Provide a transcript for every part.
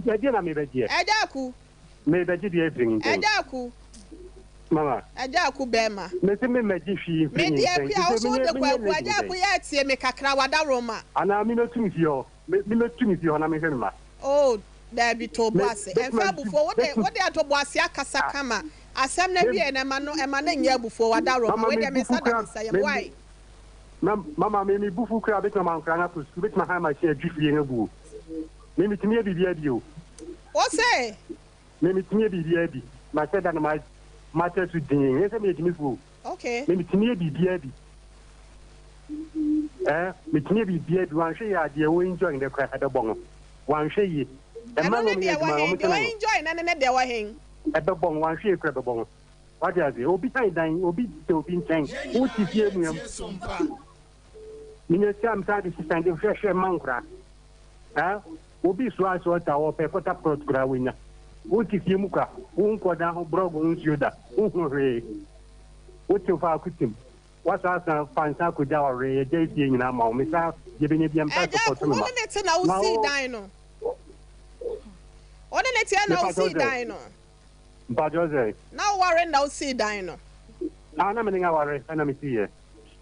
Ɛdeɛ na mebɛgyeɛ? Agya Aku. Mebɛgye deɛ afiri ne nkyɛn. Agya Aku. Mama. Agya Aku bɛɛma. Mese me mmɛgye hwee mfiri ne Medeɛ nkyɛn. Akua wo Sese so wode menyɛ kwaku lady Agya Aku sɛn? yɛ atie me kakra wadaworoma. Anaa me mɛtu me fie hɔ. Me mɛtu me fie hɔ na menhwɛ me mma. Oh daabi to bo Me ase bɛtumi ɛmfa atu abufuo wode bɛtu wode atoboaseɛ akasa ah kama asɛm no me awiei no ɛma no ɛma no nyɛ abufuo wadaworoma mama wei me deɛ me bufu nsa da kura me nsa yam me why? me mama me me bufu kura bɛtumi ama nkora no akɔ sukuu bɛtumi ahan machine adwi fie no agu o. Me metumi yɛ biribiara bi o. Wo se? Me metumi yɛ biribiara bi. Mahyɛ da na ma makyɛ so dinn. Nyɛ sɛ meyɛ gyimifo o. Okay. Me metumi yɛ biribiara bi. Eh, metumi yɛ biribiara bi. Wanhwɛ yie a deɛ wo enjoy no koraa ɛbɛbɔ no. Wanhwɛ yie. Mmaa Ɛno na ne wɔyɛ deɛ wɔ adwuma no hen? wɔn Deɛ tena ɔ no. enjoy no ne ne deɛ wɔ hen? Ɛbɛbɔ no wanhwɛ yie koraa ɛbɛbɔ no. Wate aseɛ? Obi han dan, obi te obi nkyɛn. Wote fie mua mu. Menya sika mesan de sesa de hwɛhwɛ ma nkoraa. Eh, obi soa sɔɔta ɔpɛ kɔta prɔt koraa wonya. Wote fie mu kwa, wonkɔ dan ho brɔg ho nsuo da, wonhu hwee. Wote faako tim, woasan fa nsa akɔgya ɔwee, agyae fie nyinaa ma wo. Mesan deɛ bɛnya bia mesan Agya sɔpɔto Aku, me wo ma. ne ne te na Na wosii wo, dan no? Wo ne ne teɛ na mepa kyɛw wosii sɛ, dan no? mpa kyɛw sɛ. Na woware na wosii dan no? Ah, na me ne no aware ɛna mesiiɛ.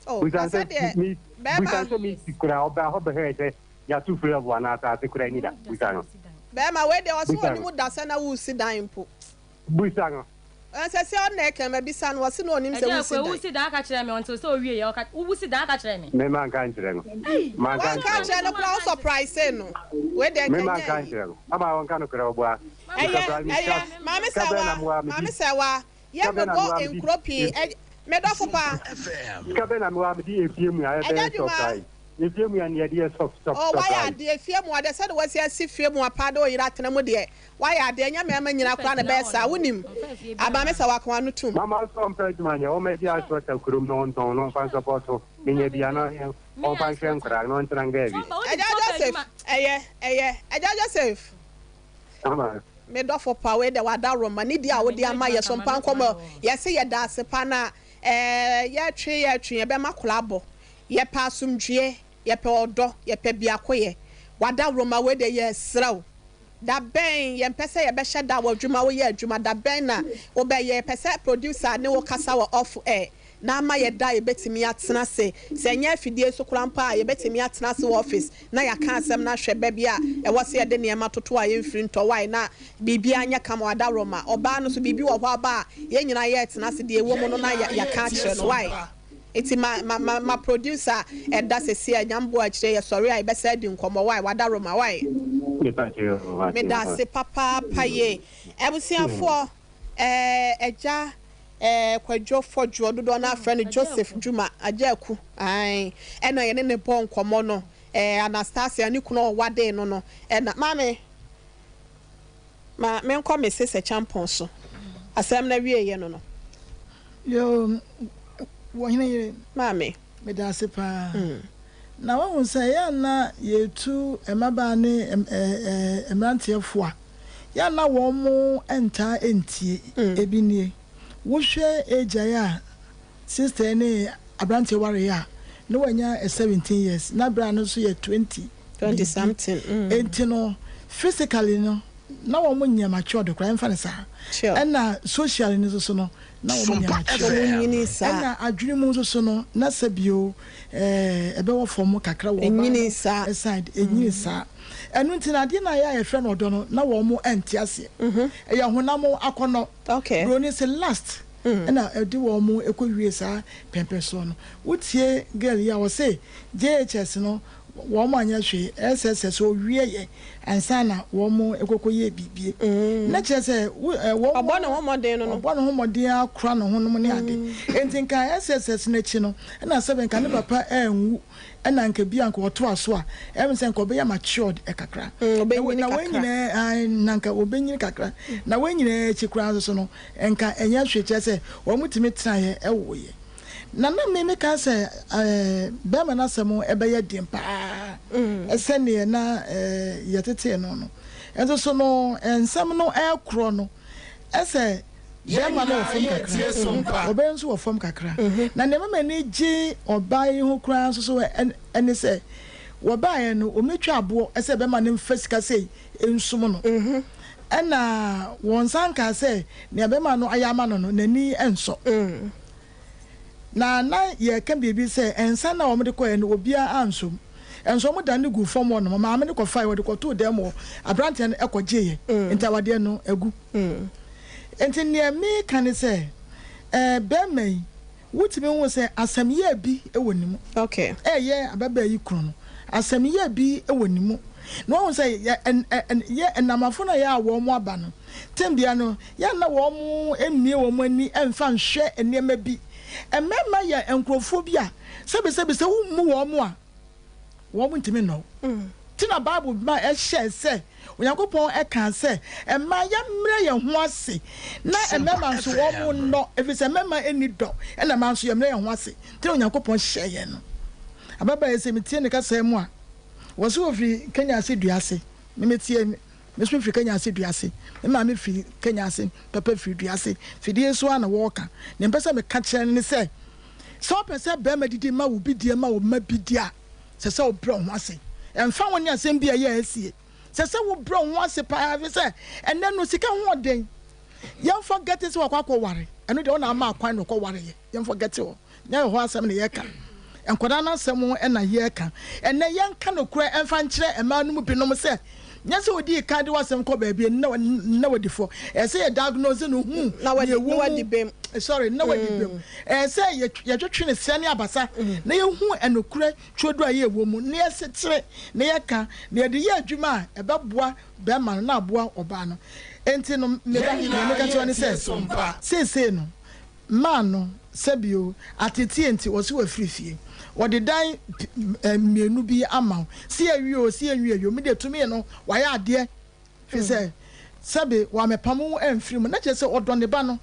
Oh, Busa na no sɛ, sɛdeɛ me, bɛrima. busa no sɛ mesi koraa, ɔbaa hɔ bɛhwɛɛ sɛ yɛato firi abo anaa asase koraa ni da. Busa no. Bɛrima wei deɛ ɔse Busa ɔnim no. da sɛ na woresi dan mpo. Busa no. Ɛnsɛ sɛ ɔno na ɛka mabisa no ɔse na ɔnim sɛ Agya woresi Akua, dan. wusi dan aka kyerɛ me until sɛ owie yɛ ɔka wusi dan aka kyerɛ me. Me manka nkyerɛ no. Manka Wanka nkyerɛ no. ankyerɛ no koraa wo surprise no. Wei deɛ Me nka manka ɛnyɛ ayi. nkyerɛ no. Ama ɔnka nokorɛ ɔboa. Me Ɛyɛ surprise me ɛyɛ sika Maame sika bɛn na Sɛwa mewɔ a Maame medi Sɛwa yɛ sika bɛn na mebɔ mewɔ a medi nkuro pii ɛ me dɔfo pa. sika bɛn na mewɔ a medi efie mu a Ɛnyɛ ɛbɛyɛ adwuma. surprise. Efie mu a nea yɛde yɛ sɔ sɔ Oh wayɛ surprise. adeɛ fie mu adeɛ sɛdeɛ wasi asi fie mu apa de oyere atena mu deɛ wayɛ adeɛ ɛnyɛ mmarima nyina koraa na ɛbɛyɛ saa wonim aba me sɛ waka wano tum. Mama nso ɔmpɛ adwuma nyɛ ɔmmɛgye asɔta kurom na ɔntɔn na ɔmfa nsɔpɔto menya bi a na ɔmfa nhwɛ nkwadaa na ɔntena ngaa bi. Agya Joseph ɛyɛ ɛyɛ Agya Joseph. Mama. Me dɔfo pa wei deɛ w'adaworoma ne di a wode ama yɛ so mpa nkɔmɔ yɛse yɛda ase pa na ɛɛ yɛtwe yɛtwe yɛbɛma kora abɔ Yɛpɛ asomdwoeɛ, yɛpɛ ɔdɔ, yɛpɛ biakoyɛ. W'adaworoma wei deɛ yɛresrɛ wo. Da bɛn, yɛmpɛ sɛ yɛbɛhyɛ da wɔ adwuma, woyɛ adwuma, da bɛn na wobɛyɛ? Yɛpɛ sɛ producer ne wo kasa wɔ off air na ama yɛ da a yɛbɛtumi atena ase. Sɛ ɛnyɛ afidie so koraa mpo a, yɛbɛtumi atena ase wɔ office na yɛaka asɛm no ahwɛ baabi a ɛwɔ sɛ yɛde nneɛma toto a yɛmfiri ntɔ. Why? Na biribiara nyɛ kama. W'adaworoma, ɔbaa no nso biribi wɔ hɔ aba a, yɛn nyinaa yɛretena ase, deɛ ɛwɔ mu no na yɛaka akyerɛ no. Why? Nti ma ma ma ma producer ɛda sɛsi a Nyame boa akyire yɛ sɔre a yɛbɛsan adi nkɔmmɔ wai wadaroma wai. Medase papaapa yie abusuafoɔ ɛɛ agya ɛɛ Kwadwo Fɔdwoɔ dodoɔ no ara frɛ no Joseph Juma Agya Aku ae ɛna yɛne no bɔ nkɔmmɔ no ɛɛ Anastasia ne kunu a ɔwadee no no ɛna maame Ma menkɔ me sesɛ kyampɔn so. Asɛm no awieɛ no no. Yoo, Ɔhene yere. Maame. Meda ase paa. Na woahu sɛ ɛyɛ a na yɛtu mmabaa ne mmeranteɛ fo a, yɛ a na wɔn ntaa ntie. Ebi nie, wohwɛ agyae a sister yi ne aberanteɛ wareɛ a, na wanya 17 years, na berɛ a no nso yɛ 20 20 something. Enti no physically no na wɔn nyɛ matured koraa yɛmfa no saa. Sure. Ɛna socially no nso so no na wɔn nyɛ Sompa matured. Wɔn FM. nyini saa. Ɛna adwene mu nso so no na sɛbio ɛɛ ɛbɛwɔ fam kakra wɔ ɔbaa Enyini no saa. side enyini saa. Ɛno nti no adeɛ no a yɛ a yɛfrɛ no ɔdɔ no na wɔn nte aseɛ. Ɛyɛ honam akɔnnɔ. Okay. Broni se lust ɛna ɛde wɔn kɔ wie saa pɛmpɛsoɔ no. Wotie girl yi a ɔse JHS no wɔn anyɛ hwee SSS owie yɛ ansa na wɔn kɔkɔ yɛ biribi na kyerɛ sɛ wɔn Ɔbɔ ne ho mmɔden no no. Ɔbɔ ne ho mmɔden akora ne ho nom ne ade enti nka SSS no akyi no ɛna sɛbe nka ne papa anwu ɛna nka bi a nka ɔtoa so a ɛyɛ me sɛ nka ɔbɛyɛ matured kakra Ɔbɛnyini na wɔn kakra. nyinaa na nka ɔbɛnyini kakra na wɔn nyinaa akyi koraa nso so no nka ɛnyɛ hwee kyerɛ sɛ wɔn tumi tenaeɛ ɛwoeɛ. Na na me meka sɛ bɛrima no asɛm bɛyɛ den paa sɛdeɛ na yɛtetee no no. Nso so no, nsɛm no rekorɔ no, ɛsɛ bɛrima no wɔ fam kakra, ɔbaa nso wɔ fam kakra. Na nea ɛma m'ani gye ɔbaa yi ho koraa nso so ne sɛ, Wɔbaeɛ no, wɔtwaa aboɔ sɛ bɛma no mfa sika sei nsom no. Ɛnna wɔsan kaa sɛ nea bɛrima no ayɛ ama no no, n'ani nsɔ. Na na yɛreka biribi sɛ nsa no a wɔde kɔeɛ no, obiara ansɔ mu. Nso wɔdane no guu fam hɔnom. Maame no kɔfaeɛ, wɔde kɔtoo dan mu hɔ. Aberanteɛ no kɔgyeeɛ. Nti awadeɛ no agu. Nti nea meka ne sɛ, ɛɛ barima yi, Wotumi hu sɛ asɛm yea bi wɔ ne mu. Ɛyɛ ababaa yi kunu no, asɛm yea bi wɔ ne mu. Na wahu sɛ yɛ nnamafo no a yɛ a wɔn aba no, tembea no, yɛ a na wɔn mmue wɔn ani mfa nhwɛ nneɛma bi. Mmarima yɛ nkurɔfoɔ bi a sɛbesɛbe sɛ wommu wɔn a, wɔntumi nnɔ wo. Nti na Bible ma ɛhyɛɛ sɛ, Onyankopɔn kaa sɛ, Mmaa yɛmmrɛ yɛn ho ase na mmarima nso wɔnnɔ, ɛfiri sɛ mmarima nni dɔ, ɛna mmaa nso yɛmmrɛ yɛn ho ase. Nti na Onyankopɔn hyɛɛ yɛn no. Ababaa yi, sɛ metie ne kasa mu a, wɔse ɔfiri Kenya ase dua ase. Me metie, me nso mefiri Kenya ase dua ase. Me maame firi Kenya ase, papa firi dua ase. Fidie so ara na wɔreka. Deɛ mepɛ sɛ meka kyerɛ no ne sɛ, Sɛ wopɛ sɛ barima didi ma wo bi die ma wo mma bi di a, ɛsɛ sɛ wobrɛ wo ho ase. Ɛmfa ho ne asɛm bi a ɛyɛ a asie, ɛsɛ sɛ wobrɛ wo ho ase paa efisɛ ɛnnɛ no sika ho ɔden. Yɛmfa gɛte sɛ wakɔ akɔware, ɛno deɛ wo na ama kwan na ɔkɔwareeɛ. Yɛmfa gɛte hɔ, nyɛ ɛhɔ asɛm na yɛreka. Nkwadaa no asɛm na yɛreka. Ɛnnɛ yɛnka nokorɛ mfa nkyerɛ mmaa no mu binom sɛ, nyɛ sɛ wodii kan de w'asɛm kɔ baabi na wadi fɔ. Ɛsɛ sɛ yɛ diagnose no hu Na nea wadi ɛwɔ na wadi mu. bem. Sorry, na wadi bem. Ɛsɛ sɛ yɛtwetwe no srɛ ne abasa na yɛhu ɛnokorɛ twerɛduro a ɛyɛ ɛwɔ mu na yɛsekyere na yɛka na yɛde yɛ adwuma a ɛbɛboa bɛrima no na aboa ɔbaa no. Enti no me ba, nea meka kyerɛ wo ne sɛ seesei no Mmaa no, sɛbio, ateteɛ nti wɔse wɔafiri fie. Wɔde dan mmienu bi ama wo. Se yɛwie o, se yɛnwie o, me deɛ tumi no, wayɛ adeɛ. Firi sɛ, sɛbe, wammɛpamo wo amfiri mu. Na kyerɛ sɛ ɔdɔ ne ba no.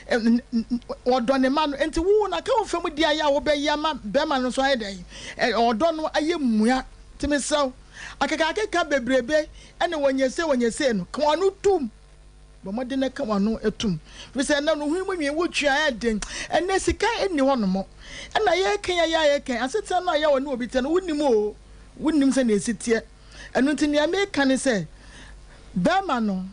Ɔdɔ ne mma no. Nti wo, na ka wo fam deɛ ayɛ a wobɛyɛ ama bɛrima no nso ayɛ dɛn? Ɔdɔ no ayɛ mua. Nti mesrɛ wo, akekaakeka bebrebe ne wɔnyɛ sei, wɔnyɛ sei no, ka w'ano tom. Bɔ mmɔden na ka w'ano tom, ɛfiri sɛ ɛnnɛ no, hwene mu nwi wotwi a ɛyɛ den. Ɛnnɛ sika nni hɔnom. Ɛnna yɛreka yi a yɛreka yi, asetena no a yɛ ɔne obi te no, wonnim o, wonnim sɛnea ɛsi teɛ. Ɛno nti nea meka ne sɛ, bɛrima no,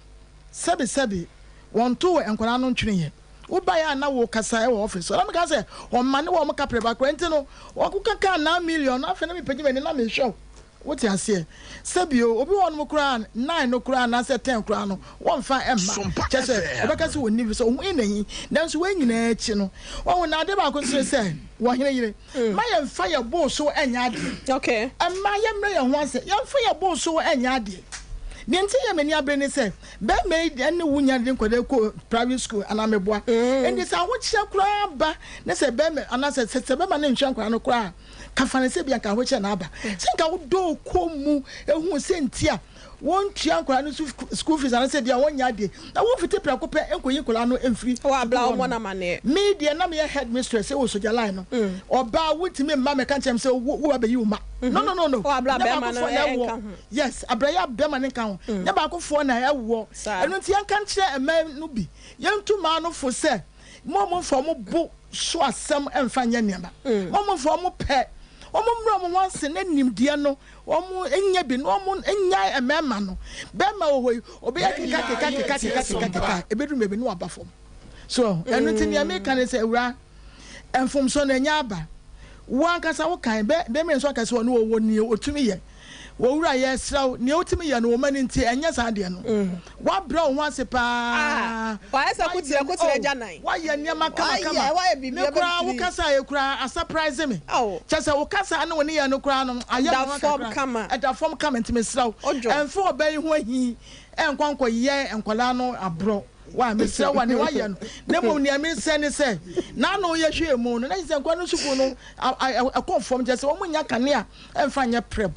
sɛbesɛbe, wɔntoo nkwadaa no ntweneeɛ. Wobaeɛ a na wokasa wɔ office hɔ, na meka sɛ wɔmmane wɔn kaprɛ ba koraa nti no, wɔkeka kaa 9 million no, afei na mepagya m'ani na mehwɛ wo. Wote aseɛ? Sɛbio, obi wɔ hɔnom koraa a, nine no koraa anaasɛ ten koraa no, wɔmfa mma. Kyerɛ sɛ, ɔbɛka sɛ ɔnni bi, sɛ ɔho yɛ no ahi. Nanso wei nyinaa akyi no, wahu, na adeɛ baako nso ne sɛ, wɔhene yere, mma yɛmfa yɛn bo so nyɛ adeɛ. Mma yɛmmrɛ yɛn ho ase, yɛmfa yɛn bo so nyɛ adeɛ. Deɛ nti yɛ m'ani abere ne sɛ, bɛrima yi ne wo nya de nkwadaa kɔ private school anaa meboa. Enti sɛ ahokyerɛ koraa ba ne sɛ bɛrima, anaasɛ sɛ bɛrima no nhwɛ nkwadaa no koraa a, Ka fa no sɛ ebia anka ahokyerɛ na aba. Sɛ anka wodɔ kɔn mu hu sɛ nti a wɔntua nkwadaa no so school fees anaasɛ ebia wɔnyɛ adeɛ na womfiti prɛko pɛ nkɔyi nkwadaa no mfiri Wɔ abla sukuu hɔ wɔmmɔ nom. no amaneɛ. Me deɛ na meyɛ headmistress wɔ Sogya line no. Ɔbaa wontumi mma mmɛka nkyerɛ me sɛ wo wo ba bɛyi wo mma. No no no no. Wɔ abla Nyɛ bɛrima no baakofoɔ na ɛnka ɛwoɔ. ho. Yes, abla yɛ bɛrima no nka ho. Nyɛ baakofoɔ na ɛwoɔ. Saa. Ɛno nti yɛnka nkyerɛ mmaa no bi, yɛntu mmaa no fo sɛ Mo a momfa mo bo so asɛm mfa nyɛ nneɛma, mo a momfa wɔn pɛ, wɔmmrɛ wɔn ho ase na nimdeɛ no wɔnyɛ bi na wɔnnyae mmarima no. Barima wɔ hɔ yi, ɔbɛyɛ keka keka keka keka keka keka, ɛbɛduru baabi na waba fam. So ɛno nti nea meka ne sɛ, awura, mfomsoɔ no ɛnyɛ aba. Wo ankasa wo kan, bɛ, bɛmɛ nso aka sɛ ɔno ɔwɔ nea ɔtumi yɛ. Owura, yɛsrɛ wo, nea wotumi yɛ no wo mma no nti, ɛnyɛ saa deɛ no. Woabrɛ wo ho ase paa. Ah, wayɛ sɛ kotirɛ, Woayɛ, kotirɛ oh, agya nan. woayɛ nneɛma Wayɛ, kamakama. wayɛ Me biribi koraa, wo abɛtiri. kasa yɛ koraa, asaprise me. Oh. Kyerɛ sɛ, wo kasa ne wo nneyɛɛ no koraa no, ayɛ me Ɛda nwanwa fam kakra. kama. Ɛda fam kama, nti mesrɛ wo, Odwo. ɛmfa ɔbaa yi ho ahi nkɔ nkɔyɛ nkwadaa no aborɔ. Wai, mesrɛ wo a, nea woayɛ no. Na mmom nea mesrɛ ne sɛ, n'ano yɛhwɛɛ mu no, na kyerɛ sɛ nkwadaa no sukuu no, ɛkɔ fam, kyerɛ sɛ wɔnnya kanea mfa nyɛ prɛp.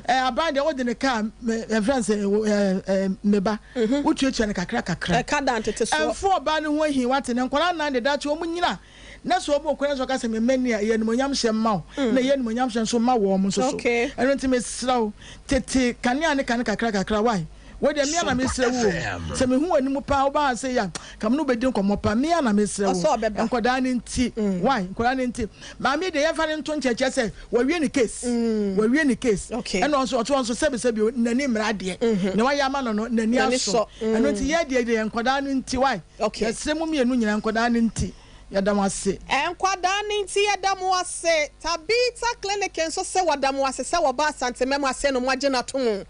Ɛɛ, aban deɛ wode ne kaa, ɛfrɛ no sɛ, ɛɛ, me ba, wotuatua no kakra kakra. Ɛka da ntetesoɔ. Ɛmfa ɔbaa no ho ahi, wate, na nkwadaa nnan de daakye wɔn nyina, na sɛ wɔn kɔ na sɛ ɔka sɛ me mma ni a, ɛyɛ animuonyamhyɛ mma wo, na ɛyɛ animuonyamhyɛ nso ma wɔn nso so. Ɛno nti mesrɛ wo, tete kanea ne kane kakra kakra, wai. Wei deɛ me ara na mesrɛ wo o. Sɛ mehu w'anim paa wobaa ha sei a, nka me ne wo bɛdi nkɔmmɔ paa. Me ara na mesrɛ wo. Nkwadaa no nti. Why? Nkwadaa no nti. Maame yi deɛ yɛmfa no nto nkyɛn kyerɛ sɛ wawie ne case. Wawie ne case. Ɛna ɔnso ɔte hɔ nso sɛbisɛbi o, n'ani mmra adeɛ. Nea wayɛ ama no no, n'ani asɔ. Ɛno nti yɛ deɛ deɛ nkwadaa no nti. Why? Yɛsrɛ mo mmienu nyinaa nkwadaa no nti. Yɛda mo ase. Nkwadaa no nti yɛda mo ase. Tabitha Clinic nso se wɔda mo ase sɛ wɔba Asante Mɛmo ase no moagye no ato mu.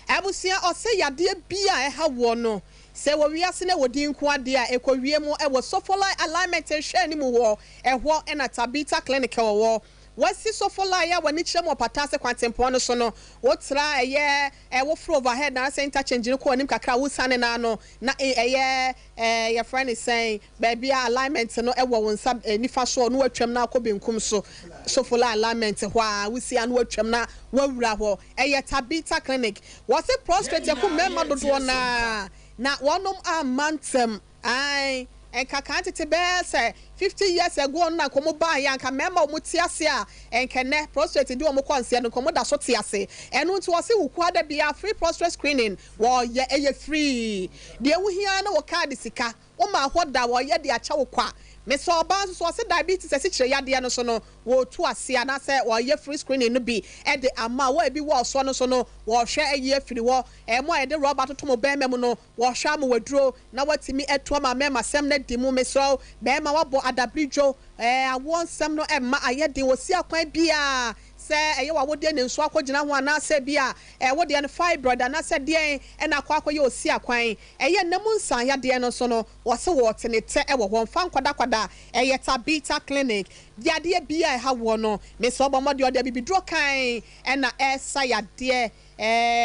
Abusua ɔse yadeɛ bi a ɛha woɔ no sɛ wɔ wiase na ɛwɔ din nko adeɛ a ɛkɔ wie mu ɛwɔ Sofolai Alignment nhwɛanimu hɔ ɛhɔ na Tabitha Clinic wɔwɔ. Wasi Sofolai a w'ani kyerɛ mu wɔ Pataase kwantempɔn no so no wotra ɛyɛ woforo overhead anaasɛ interchange no kɔ anim kakra a wosiane no ano na ɛyɛ yɛfrɛ no sɛn Baabi a alignment no wɔ wo nsa nifa so na woatwam na akɔ benkum so, Sofola alignment hɔ a wosi a na woatwam na woawura hɔ. Ɛyɛ Tabitha Clinic. Wɔse prostrate aku mmarima dodoɔ no ara na wɔnom amma ntɛm. Ae, nka kan tete bɛyɛ sɛ 50 years ago no na nka wɔn baeɛ a nka mmarima a wɔn te ase a nka ɛnnɛ prostrate de wɔn kɔ nseɛ no nka wɔn da so te ase. Ɛno nti wɔse wo kuo ada biara free prostrate screening wɔyɛ, ɛyɛ free. Deɛ wohia ara ne wo card sika. Woma hɔ da wɔyɛ de akyɛ wo kwa. Mesɛ ɔbaa nso so ɔse diabetes asikyire yadeɛ no so no wɔretu aseɛ anaasɛ wɔyɛ free screening no bi de ama wo a ebi wɔ ɔsoɔ no so no wɔrehwɛ ayi afiri hɔ. Mo a yɛde rɔba toto mo bɛɛma mu no wɔrehwɛ ama wo aduro na woatumi atu ama mɛɛma sɛm no adi mu. Mesrɛ wo bɛɛma woabɔ adabiridwo awoɔ nsɛm no mma ayɛ den wɔsi akwan biara sɛ ɛyɛ w'awodeɛ na nsuo akɔgyina ho anaasɛ ebia wo deɛ no fibroid anaasɛ deɛn na akɔ akɔyɛ osiakwan. Ɛyɛ nna mu nsan yadeɛ no nso no, wɔse wɔte ne tɛ wɔ hɔ. Mfa nkwadakwadaa, ɛyɛ Tabitha Clinic. Yadeɛ biara a ɛha woɔ no, mesrɛ wo bɔ mmɔden, ɔde abibiduro kann na ɛresa yadeɛ.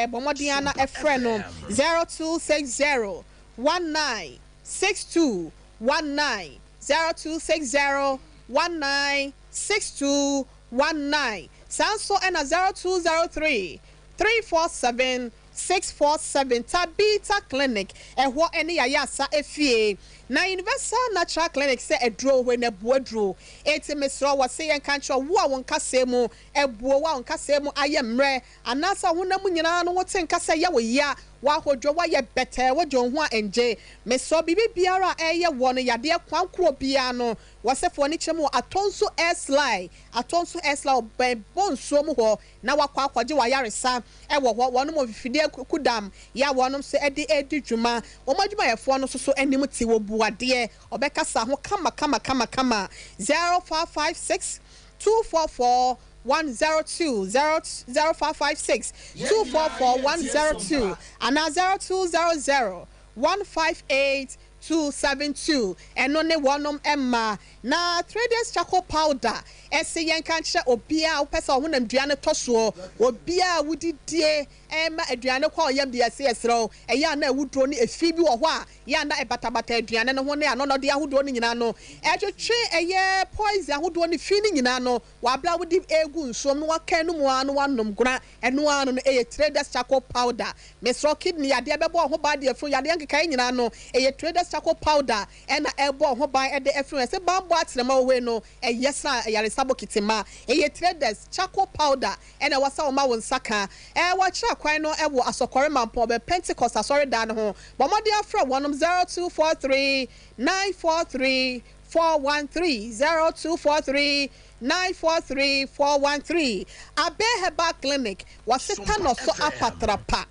Bɔ mmɔden ara na frɛ no 0260 19 62 19, 0260 19 62 19. Saa nso na 0203 347 647 Tabitha Clinic, ɛhɔ ne Yayasa efie. Na Universal Natural Clinic sɛ aduro wɔ hɔ yi na ɛboa aduro. Enti mesrɛ wo, wɔse yɛnka nkyerɛ wo a wo nkasɛɛ mu abuo, wo a wo nkasɛɛ mu ayɛ mmerɛ, anaasɛ wo honam mu nyinaa no wote nka sɛ ɛyɛ wo ya, woahodwo, woayɛ bɛtɛɛ, wogye wo ho a ɛngye. Mesrɛ wo, biribi biara a ɛreyɛ woɔ no, yadeɛ kwan korɔ biara no, Wɔsɛfoɔ no kyerɛ mu wɔ Atonsu Airslide, Atonsu Airslide wɔ bɛn Bonsuo mu hɔ na wakɔ akɔgye w'ayaresa wɔ hɔ. Wɔnom wɔ mfifidie kudam yɛ a wɔnom nso de redi dwuma. Wɔn adwumayɛfoɔ no nso so anim te, wɔbu adeɛ, wɔbɛkasa ho kama kama kama kama. 0556 244 102, 0556 244 102 anaa 0200 158 272, ɛno ne wɔnom mma. Na Traders Charcoal Powder, ɛse yɛnka nkyerɛ obiara a wopɛ sɛ wo honamdua no tɔ soɔ, obiara a wodidie ɛma aduane kɔ wo yam deɛ yɛse yɛsrɛ wo, ɛyɛ a na awuduro ne efi bi wɔ hɔ a yɛ a na ɛbatabata aduane no ho ne anɔnɔdeɛ ahodoɔ no nyinaa no, ɛtwetwe ɛyɛ poison ahodoɔ ne fi no nyinaa no wɔ aberɛ a wode regu nsuom na waka anum ara na wanom gora Ɛno ara no no ɛyɛ traders charcoal powder. Mesrɛ wo kidney yadeɛ bɛbɔ wo ho ban de afiri ho, yadeɛ nkekaeɛ nyinaa no ɛyɛ traders charcoal powder ɛna ɛbɔ wo ho ban de afiri ho. Ɛsɛ banbɔ atenema wɔ hɔ yi no ɛyɛ sene ayaresa bokiti ma. Ɛyɛ traders charcoal powder ɛna ɛwɔ sɛ woma wo nsa ka. Ɛɛ wɔkyerɛ kwan no ɛwɔ Asɔkɔre Mampɔn bɛn Pentecost asɔredan no ho. Bɔ mmɔden afrɛ wɔnom 0243 943 413 0243 943 413 Abe Herbal Clinic wɔse tanɔ so apatrapa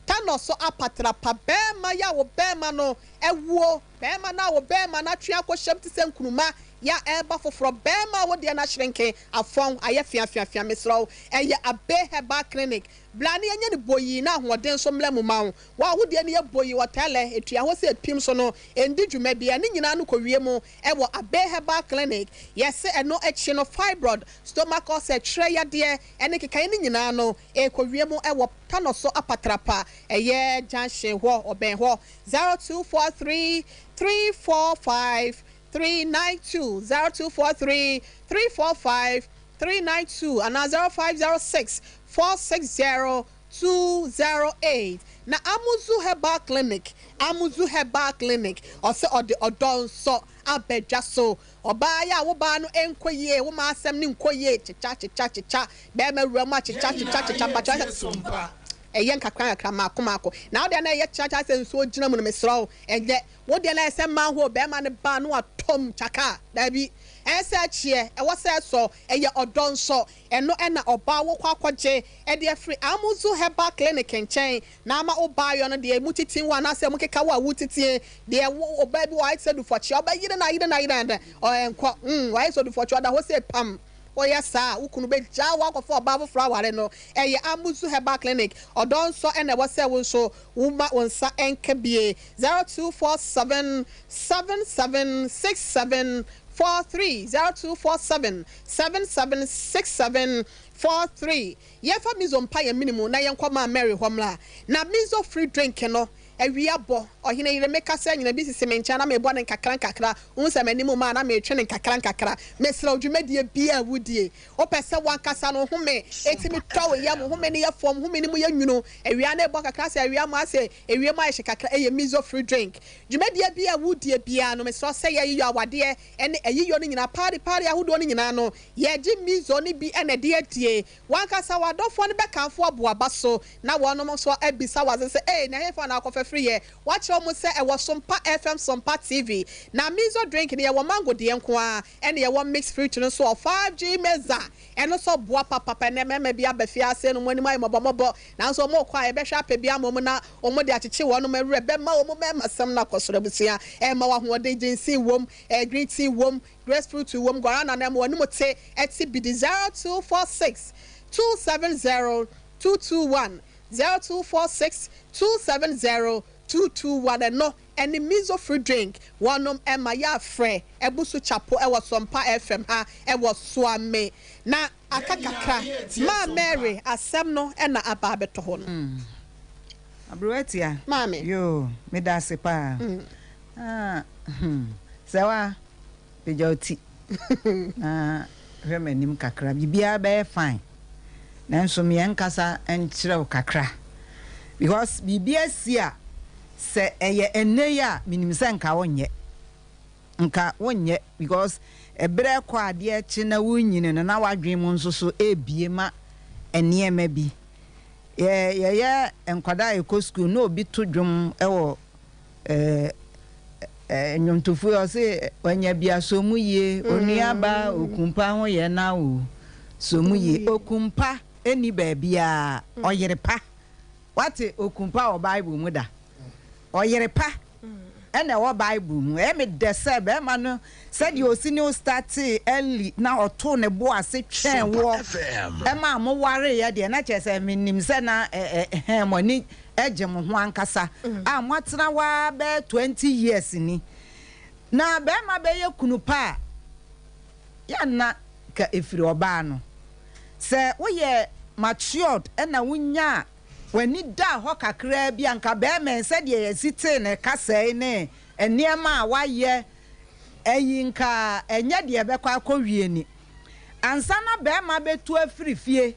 tanɔ so apatrapa bɛɛma yɛ a wo bɛɛma no awuo bɛɛma no a wo bɛɛma no atwe akɔhyɛm te sɛ nkruma yɛ a ɛɛba foforɔ bɛɛma a wo deɛ no ahyerenke afɔn ayɛ feafeafea mesrɛ wo ɛyɛ Abe Herbal Clinic bra na yɛnyɛ no boyii na ahoɔden nso mmra mu ma wo wo a wo deɛ no yɛ boyii ɔtɛlɛ ɛtua hɔ sɛ ɛpim so no ɛndi dwuma biara ne nyinaa no kɔwie mu Ɛwɔ Abbey Herbal Clinic, yɛse ɛno akyi no fibroid, stomach ulcer, kyerɛ yadeɛ ɛne nkekaeɛ no nyinaa no ɛrekɔwie mu ɛwɔ Tanoso Apatrapa ɛyɛ junction hɔ ɔbɛn hɔ 0243 345 392 0243 345 392 anaa 0506 460 208 na Amuzu Herbal Clinic, Amuzu Herbal Clinic, ɔsɛ ɔde ɔdɔ nsɔ aba dwa so. Ɔbaa yi a wo baa no nkɔ yie, wo maa asɛm no nkɔ yie, kyekya kyekya kyekya, bɛɛma wura mu a kyekya kyekya kyekya, mpakyɛ. Ɛyɛ nkakra nkakra, mmaako mmaako. Na wo deɛ na ɛyɛ kyeakyea sɛ nsuo gyina mu no, mesrɛ wo, ɛnyɛ. Wo deɛ na ɛyɛ sɛ manhole, barima no ba a na watɔ mu kyaka. Daabi. Ɛyɛ sɛ ɛkyeɛ, ɛwɔ sɛ ɛsɔ, ɛyɛ ɔdɔ nso. Ɛno na ɔbaa wokɔ akɔgye de afiri Amuzu Herbal Clinic nkyɛn na ama wo baayɔ no deɛ emu titi wo anaasɛ emu keka wo a wotitie deɛ wo ɔbaa bi wɔ ayɛ te sɛ dufɔkyeɛ ɔbɛyere no ayere no ayere no ɛnkɔ mm wayɛ sɛ dufɔkyeɛ ɔda hɔ sɛ pam woyɛ saa a wo kunu bɛgyaa wo akɔfa ɔbaa foforɔ aware no. Ɛyɛ Amuzu Herbal Clinic ɔdɔ nsɔ na ɛwɔ sɛ wo nso woma wo nsa nka bie 0247 7767 43 0247 7767 43 Yɛmfa Mizo mpa yɛn mene mu na yɛnkɔ Maa Mary hɔ mmra. Na Mizo free drink no, awia bɔ. Ɔhene yere meka sɛ anyina bi sisi me nkyɛn na mebɔ no nkakra nkakra. Wohu sɛ m'anim mma a na metwe no nkakra nkakra. Mesrɛ wo dwumadie biara a wodie, wopɛ sɛ w'ankasa no home tumi tɔ wo yam, home no yɛ fɔmm, home no mu yɛ nwunu. Awia no rebɔ kakra sɛ awia mu asɛ ewiem ayɛ hye kakra, ɛyɛ Mizo free drink. Dwumadie biara a wodie biara no, mesrɛ wo sɛ yɛyeyɔ awadeɛ ne ayiyɔ no nyinaa, paare paare ahodoɔ no nyinaa no, yɛgye Mizo no bi na ɛde adie. W'ankasa w'adɔfoɔ no bɛkamfo abu w'aba so, na wɔnom nso abisa wo adze sɛ, Ei, na ɛhefa na akɔfa firi yɛ? Woakyerɛ wɔn sɛ ɛwɔ Sompa FM, Sompa TV. Na Mizo drink no, yɛwɔ mango deɛ nko ara, ɛna yɛwɔ mixed fruit no nso wɔ 5G Meza. Ɛno nso boa papapa. Ɛnnɛ mmarima bi aba fie ase no, wɔn anim ayɛ mmɔbɔmmɔbɔ, nanso wɔrekɔ a, yɛbɛhwɛ apɛ bi ama wɔn na wɔde akyekye wɔn werɛ, bɛma wɔn mmarimasɛm no akɔ soro. Abusua, ɛma wo ahoɔden, ginseng wom, green tea wom, Grace fruit wom, guarana na ɛma w'anim te, ɛte bi di 0246 270 221, 0246 270 221 ɛno ɛne Mizo fruit drink wɔnom ɛma yɛafrɛ ɛbusu chapo ɛwɔ Sompa FM ha ɛwɔ Suame na aka kakra maa Mary asɛm no ɛna aba abɛtɔ hɔ no. Aberewa tia. Maame. Yoo, meda ase paa. Ah, hmm. Sɛwa, pagya wo ti na hwɛ m'anim kakra. Biribiara bɛyɛ fine. Nanso meɛ nkasa nkyerɛ wo kakra. Because biribi asi a, sɛ ɛyɛ ɛnnɛ yi a, menim sɛ nka wonyɛ. Nka wonyɛ because ɛberɛ kɔ adeɛ kye na wonyini no na w'adwene mu nso so ɛrebie ma nneɛma bi. Yɛ yɛyɛ nkwadaa a yɛkɔ sukuu na obi to dwom wɔ Eh, nnwontofo yi ɔse wanya bi asɔ mu yie, onua ba okumpa ho yɛ na o, sɔ mu yie. Okumpa nni baabiara, ɔyere pa. Wate okumpa wɔ Bible mu da? Ɔyere pa ɛna ɛwɔ Bible mu. Ɛyɛ me dɛ sɛ bɛrima no sɛdeɛ ɔsi ne wo startee early na ɔtoo ne bo ase twɛn woɔ ɛmaa mo wareeɛ deɛ na kyerɛ sɛ menim sɛ na ɛhɛn mo ani gye mo ho ankasa a moatena hɔ ara bɛyɛ 20 years ni. Na barima bɛyɛ kunu pa a, yɛ na ka ɛfiri ɔbaa no. Sɛ woyɛ matured na wonyaa w'ani daa hɔ kakraa bi a, nka barima yi sɛdeɛ yɛsi tee ne kasa yi ne nneɛma a wayɛ ayi nka ɛnyɛ deɛ ɛbɛkɔ akɔwie ni. Ansa na barima bɛtu afiri fie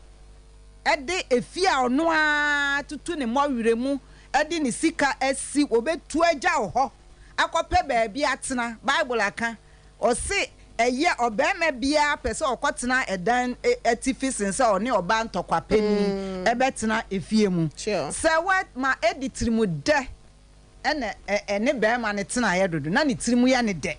de efie a ɔno ara atutu ne mmɔwerɛ mu de ne sika asi, wɔbɛtu agya wo hɔ akɔpɛ baabi atena. Bible aka, ɔse ɛyɛ ɔbarima biara pɛ sɛ ɔkɔtena ɛdan atifi sen sɛ ɔne ɔbaa ntɔkwapɛni bɛtena efie mu. Sɛ woama adi tirimudɛ na ɛne barima no tenaeɛ dodo, na ne tirim yɛ no dɛ,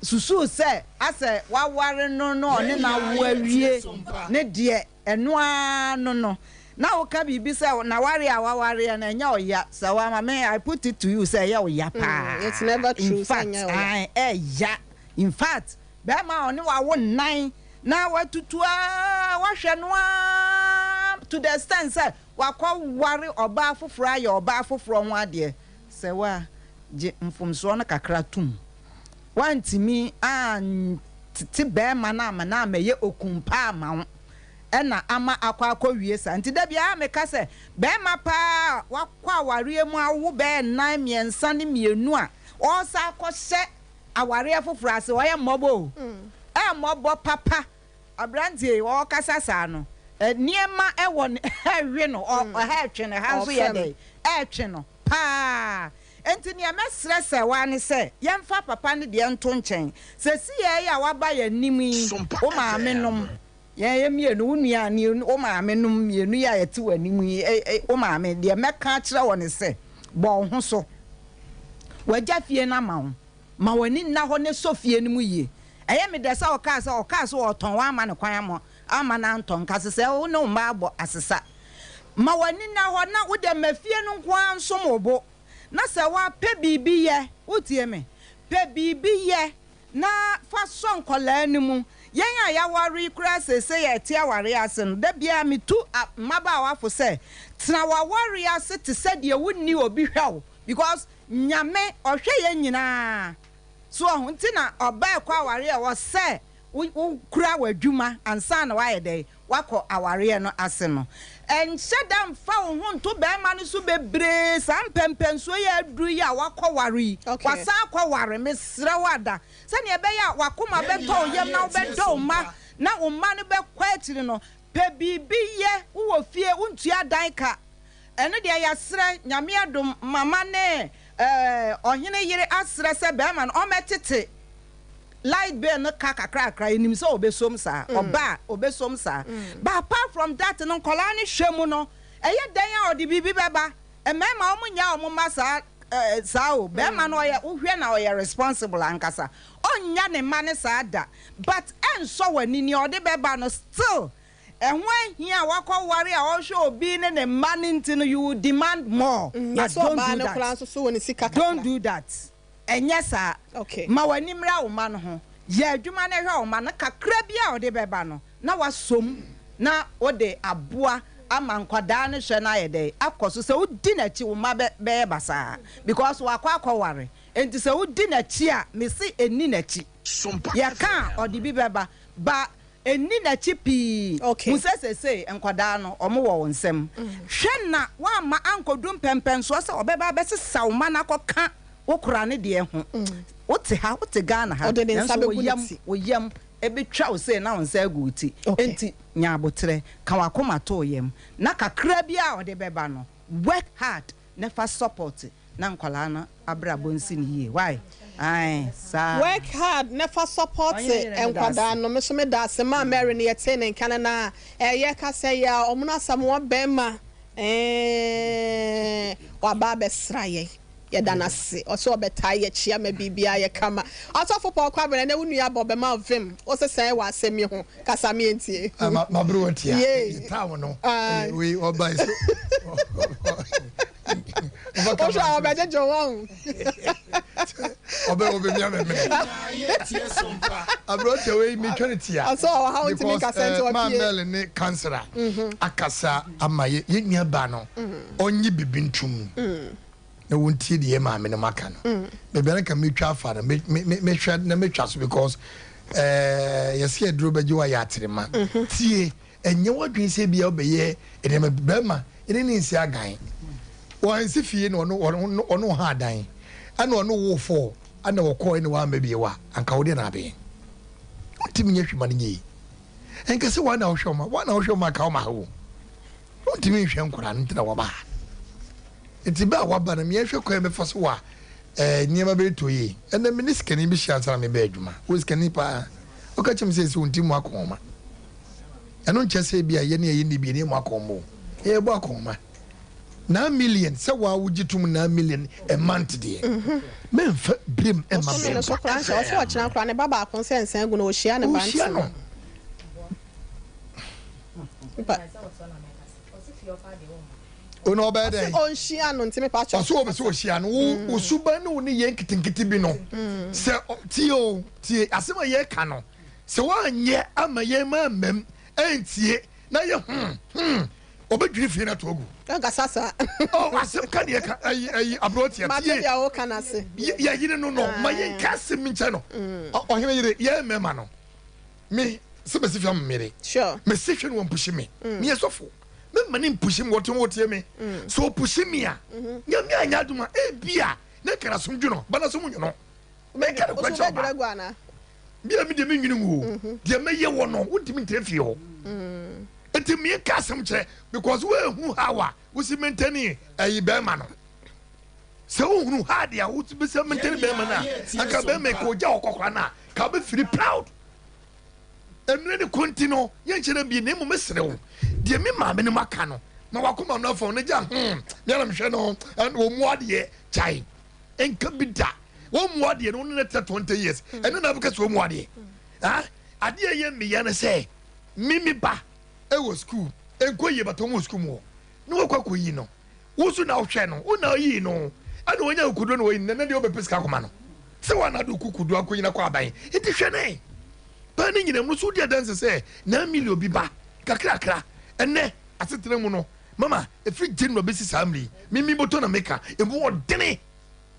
susuu sɛ asɛ waware no na ɔne no awo awie ne deɛ, ɛno ara no no, na woka biribi sɛ n'awareɛ a wawareɛ no ɛnyɛ ɔya, sɛ wama me, I put it to you sɛ ɛyɛ ɔya paa, It's never true in sɛ fact, ɛnyɛ ɔya. ae, ɛya, in fact, barima a ɔne wo awo nnan na watutu ara, wahwɛ no ara to the extent sɛ Wakɔware ɔbaa foforɔ ayɛ ɔbaa foforɔ ho adeɛ. Sɛ woa, gye mfomsoɔ no kakra tom. Woantumi antete barima no amma no ammɛyɛ okun pa amma wo ɛna ama akɔ akɔwie saa. Nti da biara meka sɛ, barima pa ara a wakɔ awareɛ mu awo bɛyɛ nnan, mmiɛnsa ne mmienu a ɔresan akɔhyɛ awareɛ foforɔ ase, ɔyɛ mmɔbɔ o. Ɛmmɔbɔ papa. Aberanteɛ yi ɔɔkasa saa no nneɛma wɔ ne ɛɛwe no ɛɛtwe no ɛha nso yɛ dɛn ɛɛtwe no paa nti neɛ mɛsrɛ sɛ waa ne sɛ yɛmfa papa no deɛ nto nkyɛn sɛsiaa yi a waba yɛn anim yi wo maame nom. Yɛn yɛ mmienu, wo nua ne wo maame nom mmienu yi a yɛte w'anim yi, wo maame, deɛ mɛka akyerɛ wo ne sɛ, bɔ wo ho so. W'agya fie no ama wo. Ma w'ani nna hɔ na sɔ fie no mu yie. Ɛyɛ me dɛ sɛ ɔkaa sɛ ɔkaa sɛ ɔretɔn, woamma no kwan amma amma no antɔ. Nka sesɛɛ wo ne wo mma abɔ asesa. Ma w'ani nna hɔ na wo deɛ ma fie no nko ara nsom wo bo. Na sɛ woapɛ biribi yɛ, wotie me? Pɛ biribi yɛ na fa sɔ nkwadaa no mu. Yɛn a yɛaware yi koraa seesei a yɛte awareɛ ase no, da biara metu mmabaawa fo sɛ, tena w'awareɛ ase te sɛ deɛ wonni obi hwɛ wo because Nyame ɔhwɛ yɛn nyinaa. So wahu? Nti na ɔbaa ɛkɔ awareɛ a ɛwɔ sɛ wo kura w'adwuma ansa na wayɛ dɛn? Wakɔ awareɛ no ase no. Nhyɛ da mfa wo ho nto barima no so bebree saa mpɛnpɛnsoɔ yi a aduru yi a wakɔ ware yi. Wasan akɔ ware, mesrɛ wo ada. Sɛdeɛ ɛbɛyɛ a w'akoma bɛtɔ wo yam na wobɛdɔ wo mma na wo mma no bɛkɔ akyiri no, pɛ biribi yɛ, wowɔ fie, wontua dan ka. Ɛno deɛ yɛasrɛ, Nyame adom, mama ne eh, ɔhene yere asrɛ sɛ bɛrima no ɔmmɛtete light bill no ka kakrakra, yɛnim sɛ ɔbɛsom saa, ɔba a ɔbɛsom saa. But apart from that no, nkwadaa no hwɛ mu no, ɛyɛ dɛn a ɔde biribi bɛba? Mmarima wɔn nnya wɔn mma saa eh, saa o, bɛrima no ɔyɛ, wohwɛ na ɔyɛ responsible ankasa, ɔnnya ne mma no saa da, but ɛnsɔ w'ani, nea ɔde bɛba no still Ɛho ahia a wakɔ ware a ɔhwɛ obi ne ne mma no nti no you will demand more but Yɛsɛ don't ɔbaa do no that koraa nso so wɔ ne sika don't kakra. do that ɛnyɛ saa Okay. ma w'ani mmra wo mma no ho yɛ adwuma na hwɛ wo mma no kakra bi a ɔde bɛba no na wasɔ mu na wode aboa ama nkwadaa no hwɛ no ayɛ dɛn akɔ so sɛ wodi n'akyi wo mma bɛ bɛyɛ basaa because wakɔ akɔ ware enti sɛ wodi n'akyi a mese ɛnni n'akyi yɛka a ɔde bi bɛba ba Nni n'akyi pii. Okay. Hu sɛ seesei nkwadaa no, wɔwɔ wo nsam. Hwɛ na woamma ankɔdu mpɛnpɛnsoɔ sɛ wɔbɛba abɛsesa wo mma no akɔka wo kora no deɛ ho. Wote ha, wote Ghana ha, Ɔde ne nsa nanso wo bɛgu ne yam, ti. wo yam bɛtwa wo sei na wo nsa agu wo ti. Okay. Enti nya aboterɛ, ka w'akoma to wo yam, na kakra biara a ɔde bɛba no, work hard na fa support na nkwadaa no abrabɔ nsi no yie wai ae saa. Work hard na fa support nkwadaa no me so me da ase maa Mary no yɛtee ne nka no na ɛyɛ ka sɛ yɛ a ɔmono Asamoah bɛɛma eeh waba abɛsra yɛn yɛda no ase ɔsɛ ɔbɛtaa yɛ akyi ama biribiara ayɛ kama Ɔsɔfo Paul Kwabena ɛnɛ wo nua bɔ bɛma wo vim wo se sɛn wɔ asɛm yi ho kasa me ntie. Ah, ma bere wɔ tia. Yay. Town no. Aye. We ɔba so. Wohwɛ a ɔbɛgyegye wo wɔn. Ɔbɛ ɔbɛmia me mene. Aberante wei metwa ne tia. Ɔsɛ ɔwɔ ha ɔntumi nkasa nti Because maa ɔpie. Mel ne kansera akasa ama yɛ yɛn nua ba no ɔnye bibi ntum na wɔntie deɛ yɛ maame no maka no. Baabi a na nka metwa afa no me me mehwɛ na metwa so because ɛɛ yɛsɛ aduro bɛgye wo ayɛ aterema. Tie. Ɛnyɛ w'adwene sɛ ebia wobɛyɛ nneɛma bi. Barima, yɛne no nsi agan. Wansi fie na ɔno ɔno ɔno ha adan. Ɛna ɔno woo fɔɔ ɛna ɔkɔɔ ɛna wamma bio a, anka wo deɛ na abɛn. Wontumi nyɛ hwee ma no nyɛ yie. Ɛnka sɛ woa na wohwɛ wo ma, woa na wohwɛ wo ma anka woma ha o. Wontumi nhwɛ nkwadaa no nti na waba ha. Nti bɛ a waba no, meɛhwɛ kwan bɛfa so a eh, nneɛma bɛtɔ yie. Ɛnɛ me ne sikani bi hyia ansa na mebɛ adwuma. Wɔ sikani paa. Ɔka kyerɛ me sɛ ɛsɛ wo nti mu akɔnhoma. Ɛno nkyerɛ sɛ ebia yɛn a yɛnni bi no yɛmmɔ akɔnhoma o. Yɛbɔ akɔnhoma. Nine million, sɛ wo ara wogye tom 9 million a month deɛ, mɛmfa birim mma Bosome no so bɛmpa. koraa nhyɛ, ɔse ɔkyena koraa ne ba baako nsa nsan agu no, ɔhyia ne ba Ɔhyia nti no. no. Ba. Ona ɔbɛyɛ Ɔse dɛn? ɔnhyia no nti mepa kyɛw Ɔse ɔpɛ sɛ ɔhyia no. Wo wo suban ne wo nneyɛɛ nketenkete bi no, sɛ ɔ, tie o, tie asɛm a yɛreka no. Sɛ woanyɛ amma yɛn mma ammam antie na yɛ hmm hmm ɔbɛdwiri fie no ato agu. Ɛnkasa saa. Oh asɛm ka deɛ ka ɛyi ɛyi aberanteɛ Mate tie deɛ woka no ase. yɛ yere no no ma yɛn ka asɛm nkyɛ no ɔhene yere yɛ mmarima no me sɛ mɛsi fie ama me yere Sure. mɛsi hwɛ no wɔmpushi me meyɛ sɔfo mɛma ne mpushi me wɔte wɔtie me sɛ ɔpushi me a nyame anyɛ adom a ebia ne nkara som dwo no ba na som nwo no mɛka no Woso kwakyɛ wobɛdwiri ɔba agu anaa? Me a me deɛ menwene ngu o deɛ mɛyɛ wɔ no wontumi ntena fie hɔ nti mmea ka asɛm kyerɛ because woahunu how a wosi maintain ɛyi bɛrima no sɛ wohunu how deɛ a wosi bɛsɛ maintain bɛrima no a anka bɛrima ka ogya ɔkɔkora no a ka wobɛfiri proud. Mmerɛ no kɔ nti no, yɛnhyɛ da mbie na mmom mesrɛ wo, deɛ me maame nom aka no, ma w'akoma mmra fam na gya hmm, me ara mehwɛ no, ɛn, wɔmmu adeɛ, gyae, nka bi da, wɔmmu adeɛ no, wo ne no tena 20 years, ɛno na wobɛka sɛ wɔmmu adeɛ, ah, adeɛ a ɛyɛ meya ne sɛ, me me ba ɛwɔ sukuu, ɛnkɔ yie but wɔn wɔ sukuu mu hɔ, na wɔkɔ akɔyi no, Wo nso na wohwɛ no, wo na woyii no, ɛna wanya akokoduo na wayi no, na ɛnɛ deɛ wobɛpɛ sika akɔma no sɛ woana de kokoduo akɔnyina kɔ aban. Nti hwɛ ne paa ne nyina mu no so wodi adanse sɛ nine million bi ba kakrakra ɛnɛ asetena mu no mama ɛfiri January bɛsi saa mmerɛ yi me me bɔtɔ na meka ɛmu ɔdene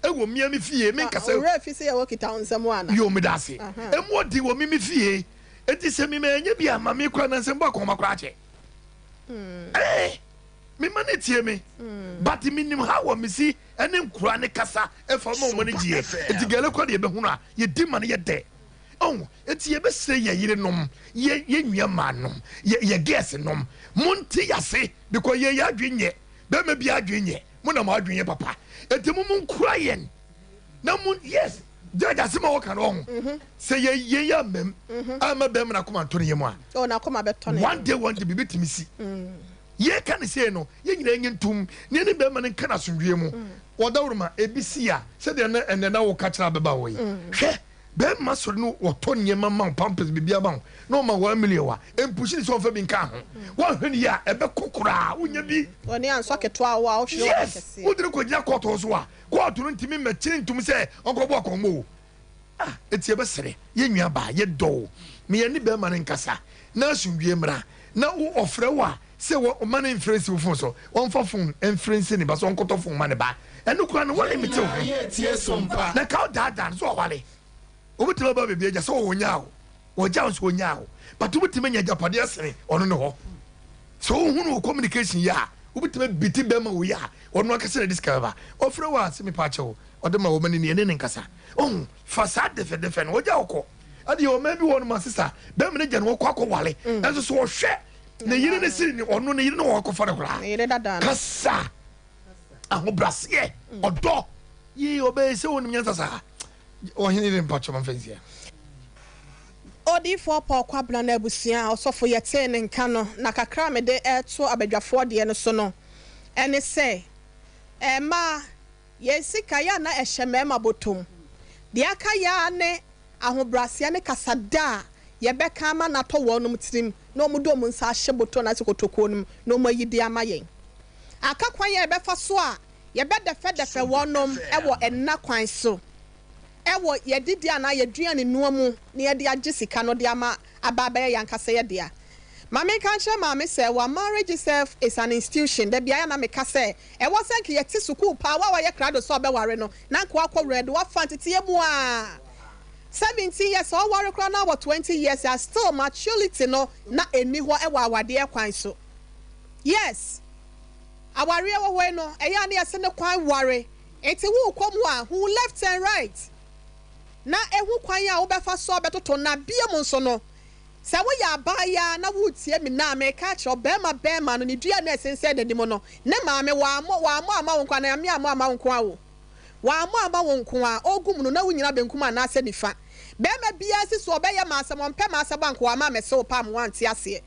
ɛwɔ mia me fie menka sɛ Owura fi sɛ yɛwɔ kita wo nsɛm ana? Yo meda ase ɛmu ɔden wɔ me me fie ɛnti sɛ me manyɛ bi a ma me kora nansɛm bɔ akɔnma koraa kyɛ ɛɛ Me ma no tie me but me nim how a me si ɛne nkura ne kasa ɛfa ma wɔn ani gyeɛ eti gɛlɛ kura deɛ yɛbɛhunu a yɛdi ma no yɛ dɛ ɔn eti yɛbɛsrɛ yɛ yere nom yɛ yɛ nua maa nom yɛ yɛ girls nom mo nte yase because yɛ yɛ adwene nyɛ bɛrima bi adwene nyɛ mo na mo adwene yɛ papa eti mo mo nkura yɛn na mo yes judge asɛm a wɔka no ɔho sɛ yɛ yɛ yɛ amam ama bɛrima na akoma nto ne yam a one day one day biribi tumi si. Yɛreka no sei no, yɛn nyinaa nnye ntom na yɛne barima no nka no asomdwoeɛ mu. Wɔ dawuroma, ebi si a, sɛdeɛ na ɛnnɛ na woka kyerɛ ababaawa yi, hwɛ, barima sɔre no wɔtɔ nneɛma ma wo, pampers, biribiara ma wo, na ɔma wo one million a, mpushi no sɛ ɔmfa bi nka ho. Woanhwɛ no yie a, ɛbɛkɔ koraa, wonnya bi. W'ani ansɔ ketewa a wo a wohwere wo Yes! kɛseɛ. Wode no kɔgyina kɔɔto nso a, kɔɔto no ntumi mmɛkyere ntom sɛ ɔnkɔbɔ akɔmmɔ o. Ah, enti yɛbɛsrɛ, yɛn nuabaa, yɛdɔ wo, ma yɛne barima no nkasa, na asomdwoeɛ mmra, na wo ɔfrɛ wo a, sɛ wɔ mma no mfrɛ nsi wo fon so, ɔmfa fon mfrɛ nsi ne ba so, ɔnkɔtɔ fon mma ne ba, ɛno koraa no, wɔlimite wo ho, na nka wodaadaa no sɛ ɔware, wobɛtumi aba baabi agya sɛ ɔnyaa wo, ɔgya wo nso ɔnyaa wo, but wobɛtumi anya agyapadeɛ asene ɔno ne hɔ, sɛ wohunu wo communication yie a, wobɛtumi abiti bɛrima wei a, ɔno ankasa na ɛde sika bɛba, ɔfrɛ wo a, sɛ mepa akyɛ wo, ɔde ma wo ma no ni, ɛne ne nkasa. Ohu, fa saa dɛfɛdɛfɛ no, ɔgya ɔkɔ. Ɛdeɛ ɔman bi wɔ no ma sisa, bɛrima no gya no ɔkɔ akɔwale. Ɛnso so ɔhwɛ ne yere no siri ne ɔno ne yere no ɔkɔfa no koraa. Kasa, ahobraseɛ, ɔdɔ. Yee, ɔbɛyɛ sɛ ɔnim nyansa saa. Ɔhene ne mpakyɛ ma mfɛnsia. Odiyifoɔ Paul Kwabena no abusua a ɔsɔfo yɛtee ne nka no, na kakra a mede reto abadwafoɔ deɛ no so no, ɛne sɛ, mmaa, Yɛn sika yɛ a na ɛhyɛ mmarima bɔtɔm. Deɛ aka yɛ ara ne ahobrɛaseɛ ne kasadɛ a yɛbɛka ama no atɔ wɔnom tirim na wɔde wɔn nsa ahyɛ bɔtɔ anaasɛ kotokuo no mu na wɔayi de ama yɛn. Aka kwan a yɛbɛfa so a yɛbɛdɛfɛdɛfɛ wɔnom wɔ nna kwan so wɔ yɛn adidi anaa yɛn aduane noa mu na yɛde agye sika no de ama aba abɛyɛ yɛn ankasa yɛn dea. Ma menka nkyerɛ maame sɛ wa marriage itself is an institution. Da biara na meka sɛ ɛwɔ sɛ nka yɛte sukuu paa, wo a wayɛ krado sɛ ɔbɛware no na nka wakɔ wura de wafa nteteɛ mu a 17 years sɛ ɔware koraa na wɔ 20 years a still maturity no na ɛnni hɔ wɔ awadeɛ kwan so. Yes, awareɛ wɔ hɔ yi no ɛyɛ a na yɛse ne kwan ware nti worekɔ mu a hu left and right na ɛhu kwan a wobɛfa so a wobɛtoto na biom nso no Sɛ woyɛ abaayaa na woretie me nnɛ a, mereka akyerɛ wo, barima barima no, ne dua no a ɛsensɛn n'anim no, ne maame, wammɔ, wammɔ amma wo nko ara, na Nyame ammɔ amma wo nko ara o. Wammɔ amma wo nko ara, ɔregu mu no, na wonnyina benkum anaasɛ nifa. Barima biara si so ɔbɛyɛ m'asɛm, ɔmpɛ m'asɛm a, anka wamma ammɛse wo paa ma woante aseɛ.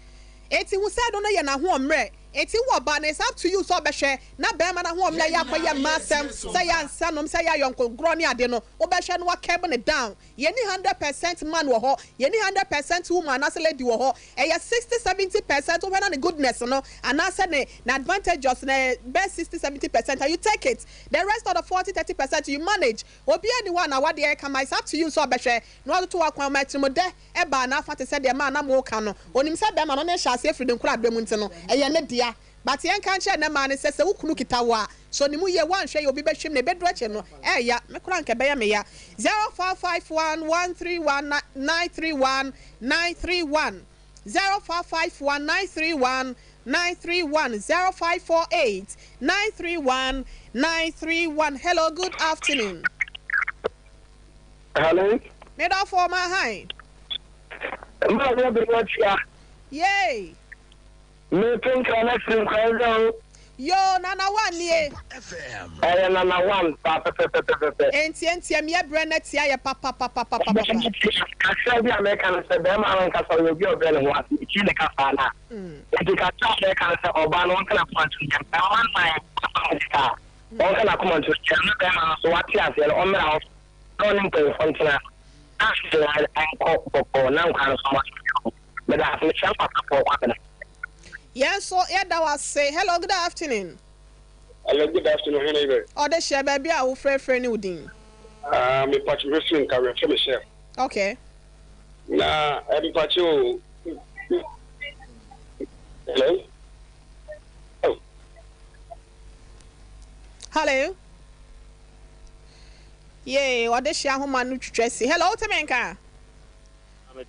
Enti hu sɛ ɛno no yɛ n'ahoɔmmerɛ. Enti wo ɔbaa no, it's up to you sɛ ɔbɛhwɛ na barima no ahoɔmmerɛ yɛ akɔyɛ mmaa asɛm, sɛ ɛyɛ ansanom, sɛ ɛyɛ ayɔnkogorɔ ne ade no, wobɛhwɛ na woakɛb no down. Yɛnni 100% man wɔ hɔ, yɛnni 100% woman anaasɛ lady wɔ hɔ, ɛyɛ 60, 70% wohwɛ na ne goodness no anaasɛ ne ne advantageous no ɛyɛ bɛyɛ 60, 70% a you take it, the rest of the 40, 30% you manage. Obiara nni hɔ a n'awadeɛ yɛ kama, it's up to you sɛ ɔbɛhwɛ na watoto w'akwan ma atirimudɛ baa n'afa te sɛ deɛ maa na moreka no, ɔnim sɛ bɛrima no ne hyɛ aseɛ firi ne nkorabɛ mu nti no ɛyɛ ne dea. But yɛnka nkyerɛ nnɛ mmaa no sɛ sɛ wo kunu kita wo a sɔ ne mu yie woanhwɛ yie obi bɛhwim no ɛbɛduru akyire no ɛɛya me koraa anka ɛbɛyɛ me ya 0551 131 931 931 0551 931 931 0548 931 931 Hello good afternoon. Hello. Me dɔfoɔ ma han. Mmaa ne abɛn akyia. Yay. Meto nkra na firi nkwa nsa o. Yoo Nana One nie. Ɛyɛ Nana One paa pɛpɛpɛpɛpɛ. Ntiantia mi ɛbrɛ no atia yɛ papapapapapa. Ɛbrɛ no atia. Kakra bi a mɛka ne sɛ bɛɛma no ankasa ɔyɛ obi a ɔbrɛ ne ho ase metie ne kasa no a. Nti kakra a mɛka ne sɛ ɔbaa no ɔnka n'akoma nto ne yam mma nnan afa ho sika a ɔnka n'akoma nto ne yam na bɛɛma no nso wate aseɛ no ɔmmra hɔ na ɔne mpanyinfoɔ ntena na afei nkɔ bɔkɔɔ na nkwadaa no nso mmɔ asomdwoeɛ mu. Meda ase mekyia mpapafoɔ Kwabena. Yɛn nso yɛda wo ase. Hello, good afternoon. Hello, good afternoon, hene ibɛ. Ɔde hyɛ baabi a wo frɛfrɛ ne wo din. Ah, me patch me firi nka wɛfrɛ me chef. Okay. Na eh, me patch o. Hello. Oh. Hello. Yay, ɔde hyɛ ahoma no twitwa si. Hello, wote me nka?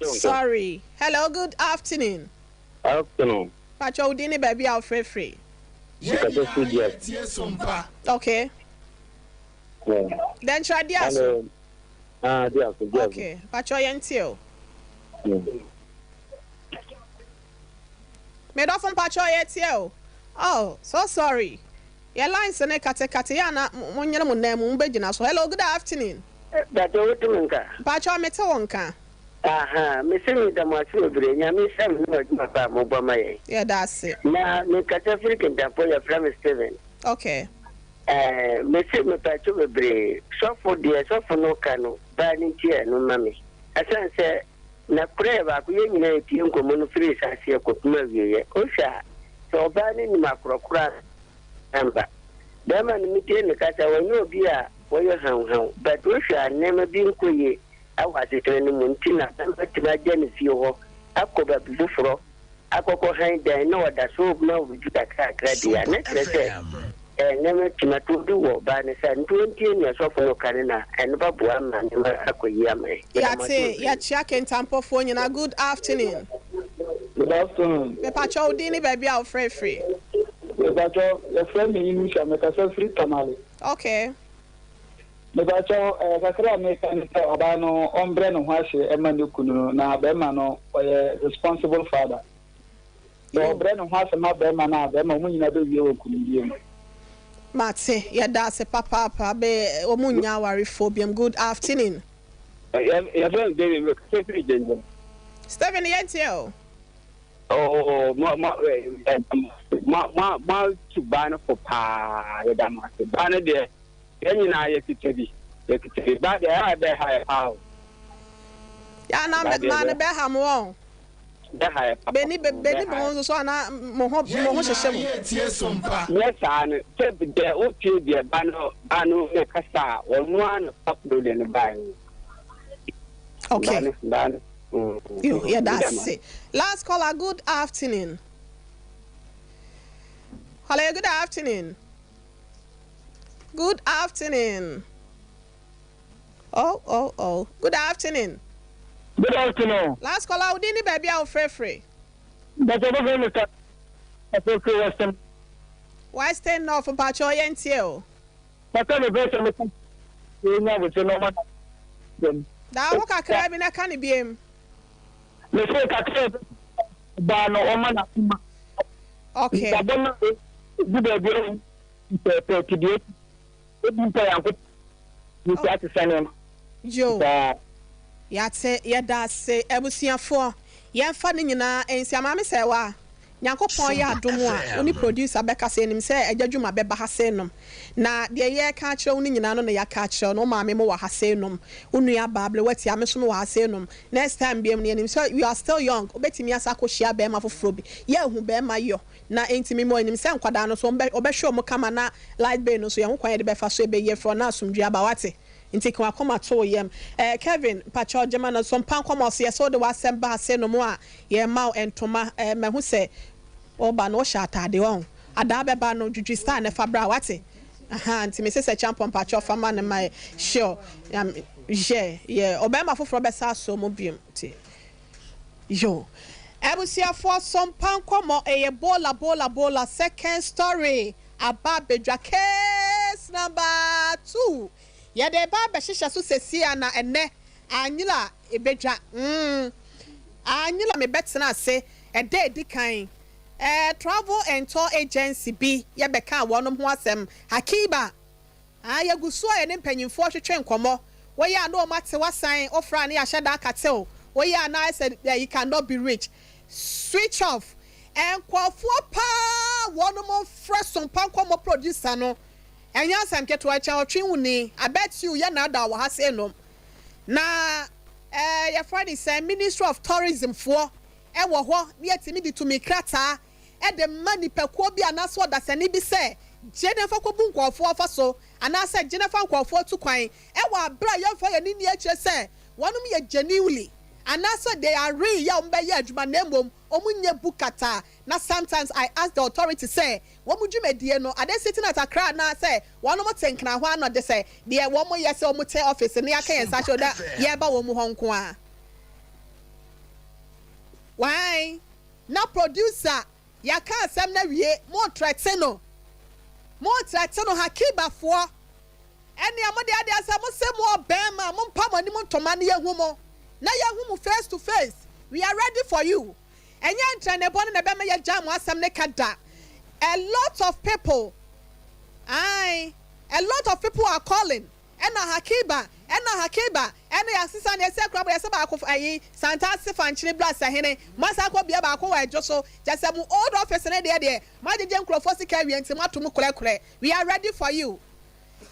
Sorry. Hello, good afternoon. Afternoon. Pacho, wo din ne baabi a wofrɛ firi? Mekasa firi Dias. Okay. Dɛnkyerɛ Dias. Hello. Ah, Dias, Dias. Okay. Pacho, yɛn tie o. Medɔfo mpacho yɛ tie o. Oh, so sorry. Yɛ lines no katekate yɛ a na mo nyere mo nan mu mo bɛ gyina so. Hello good afternoon. Mpakyɛw wote me nka? Mpakyɛw mete wo nka. Ahaa mese meda mo ase bebree Nyame nhyira mo ne mo adwuma pa a mobɔ ma yɛn. Yɛda ase. Na mekasa firi Kintampo yɛfrɛ me Steven. Okay. Ɛɛ mese mepakyɛw bebree sɔfo deɛ sɔfo no ka no baa no nti ɛno ma me ɛsiane sɛ na korɛ yɛ baako yɛn nyinaa yɛtie nkɔmmɔ no firi aseɛ kɔpem awieɛ wohwɛ a sɛ ɔbaa no nim akorɔkorɔ a Ampa. Bɛɛma no metie ne kasa ɔnyɛ obi a ɔyɛ hauhau but wohwɛ a nneɛma bi nkɔ yie wɔ asetena no mu nti na bɛɛma atumi agya ne fie hɔ akɔ baabi foforɔ akɔkɔ han dan na ɔda so ma obi kakrakra deɛ a na kyerɛ sɛ nneɛma atumi ato obi wɔ ɔbaa no saa nti ɔntie nea sɔfo no ka no na ɛno bɛboa ma nneɛma akɔ yie ama yɛn. Meda mo ase Yɛate, bebree. yɛkyea Kintampofoɔ nyinaa, good afternoon. Good afternoon. Mepakyɛ wo din ne baabi a wofrɛ firi. Mepakyɛw, yɛfrɛ me Inusah, mekasa firi Tamale. Okay. Mepakyɛw, eh, kakra a meka ne sɛ ɔbaa no ɔmbrɛ ne ho ase ma ne kunu no, na bɛrima no ɔyɛ responsible father. Sɛ ɔbrɛ ne ho ase ma bɛrima no a, bɛrima wɔn nyinaa bɛwie wɔ nkunimdie mu. Mate, yɛda ase papaapa, be wɔn nnya awarefoɔ biom. Good afternoon. Yɛfrɛ me David, mekasa firi Gyangyan. Stephen, yɛntie o. Oh, mo mo mo mo mo tu baa no fo paa yɛda mo ase baa no deɛ yɛn nyinaa yɛkita bi yɛkita bi baa deɛ ɛyɛ bɛha yɛ paa o. Yɛ na maa no bɛha mo wɔn. Bɛha yɛ paa. Bɛni bɛni mo ho nso so ana mo ho mo ho hyehyɛ mo. Nyɛ saa no sɛ deɛ wotie deɛ ba no ba no ne kasa a wɔn ara na fakuro deɛ no baa yi. Okay. Baa no baa no. Yo, yɛda ase. Last caller, good afternoon. Hello, good afternoon. Good afternoon. Oh, oh, oh. Good afternoon. Good afternoon. Last caller, wo din ne baabi a wofrɛfrɛ. Bàtà bàbá mi ka afrɛfrɛ Western. Western North, mpakyɛ ɔyɛ ntie o. Bàtà mi bẹ́ẹ̀ sẹ́ mi ká yẹn abotire na ọmọ náà. Da ho kakra bi na ka ne biem. Mese kakra baa no ɔma na kuma. Okay. Nsabɔ no gu baabi a pɛpɛ ti deɛ ebi mpa yanko yɛsi asesa nneɛma. Yo. Yɛate yɛda ase abusuafoɔ yɛmfa ne nyinaa nsi amaame sɛ wa Nyankopɔn yɛ adom a wo ne producer bɛkasa yɛnim sɛ agya dwuma bɛba ha sei nom na deɛ yɛreka akyerɛ wo no nyinaa no na yɛaka akyerɛ wo no wo maame mo wɔ ha sei nom wo nua baa Blewati a me nso me wɔ ha sei nom next time biom no yɛnim sɛ you are still young wobɛtumi asa akɔ hyia bɛɛma foforɔ bi yɛ ahu bɛɛma yɔ na enti me mɔ yɛnim sɛ nkwadaa no nso wɔn bɛ wɔbɛhwɛ wɔn kama na light bill no nso yɛn ho kwan yɛde bɛfa so ɛbɛyi afiri hɔ na asomdwie aba wate nti ka wakoma to wo yam eh Kevin mpakyɛw gyema no so mpa nkɔmɔ so yɛsɛ wode w'asɛm ba ha sei nom a Yɛma wo ntoma eh mahu sɛ woba no wohyɛ ataade wahu adaa bɛba no dwidwi style no fa bra wate ahaa nti mese sɛ kyampɔn mpakyɛw fa ma no ma yɛ sure nyame yɛ yɛ ɔbɛrima foforɔ bɛsa asɔ mu biom nti yo abusuafoɔ so mpa nkɔmɔ ɛyɛ bola bola bola second story aba abɛdwa case number 2 yɛde ba abɛhyehyɛ so sesia na ɛnɛ anyera Ebedwa, mm, anyera mebɛtena ase ɛda edi kan. Ɛɛ travel and tour agency bi yɛbɛkaa wɔnom ho asɛm. Hakiba, Ah, yɛgu so a yɛne mpanyimfoɔ twetwe nkɔmmɔ. Woyɛ a na wɔn ate wo asan, wofrɛ a na yɛahyɛ da akate wo. Woyɛ a na ayɛ sɛ you cannot be reached. Switch off. Nkurɔfoɔ paa wɔnom frɛ Sompa Nkɔmmɔ producer no. Ɛnyɛ asɛm ketewa, ɛkyɛn ɔtwe wo ni. I bet you yɛ naadaa wɔ ha sei nom. Na eh, yɛfrɛ no sɛn, Ministry of Tourism foɔ wɔ hɔ na yɛtumi de tumi krataa de ma nipakuo bi anaasɛ ɔdasani bi sɛ gye na fa kɔbu nkurɔfoɔ fa so anaasɛ gye na fa nkurɔfoɔ tu kwan wɔ aberɛ a yɛmfa yɛn ani nni akyire sɛ wɔnom yɛ genuinely anaasɛ they are real yɛ wɔn bɛyɛ adwuma na mmom wɔn nyɛ bu kata. Na sometimes I ask the authority sɛ wɔn dwumadie no are they sitting at Accra anaasɛ wɔnom te Nkran hɔ ano de sɛ deɛ wɔn yɛ sɛ wɔn te office na yɛaka yɛn nsa ahyɛ na yɛreba wɔn hɔ nko ara. Why? Na producer yɛaka asɛm no awie mo trɛte no mo trɛte no Hakiba foɔ ɛnea mo deɛ adeɛ sɛ mo se mo ɔbɛɛma a mo mpa mo anim ntoma na yɛhu mo na yɛhu mo face to face we are ready for you ɛnyɛ ntrɛnebɔ no na ɛbɛma yɛagyae mo asɛm no ka da a lot of people ae a lot of people are calling Ɛna Hakiba, ɛna Hakiba, ɛna yasesa no yɛsɛ kora bɔ yɛsɛ baako ɛyi Santase Fankyene bra Sahene mo asan akɔ bea baako wɔ Ɛdwo so kyɛsɛ mo old office no deɛ deɛ mo agyegye nkurɔfoɔ sika awie nti mo ato mu korɛkorɛ we are ready for you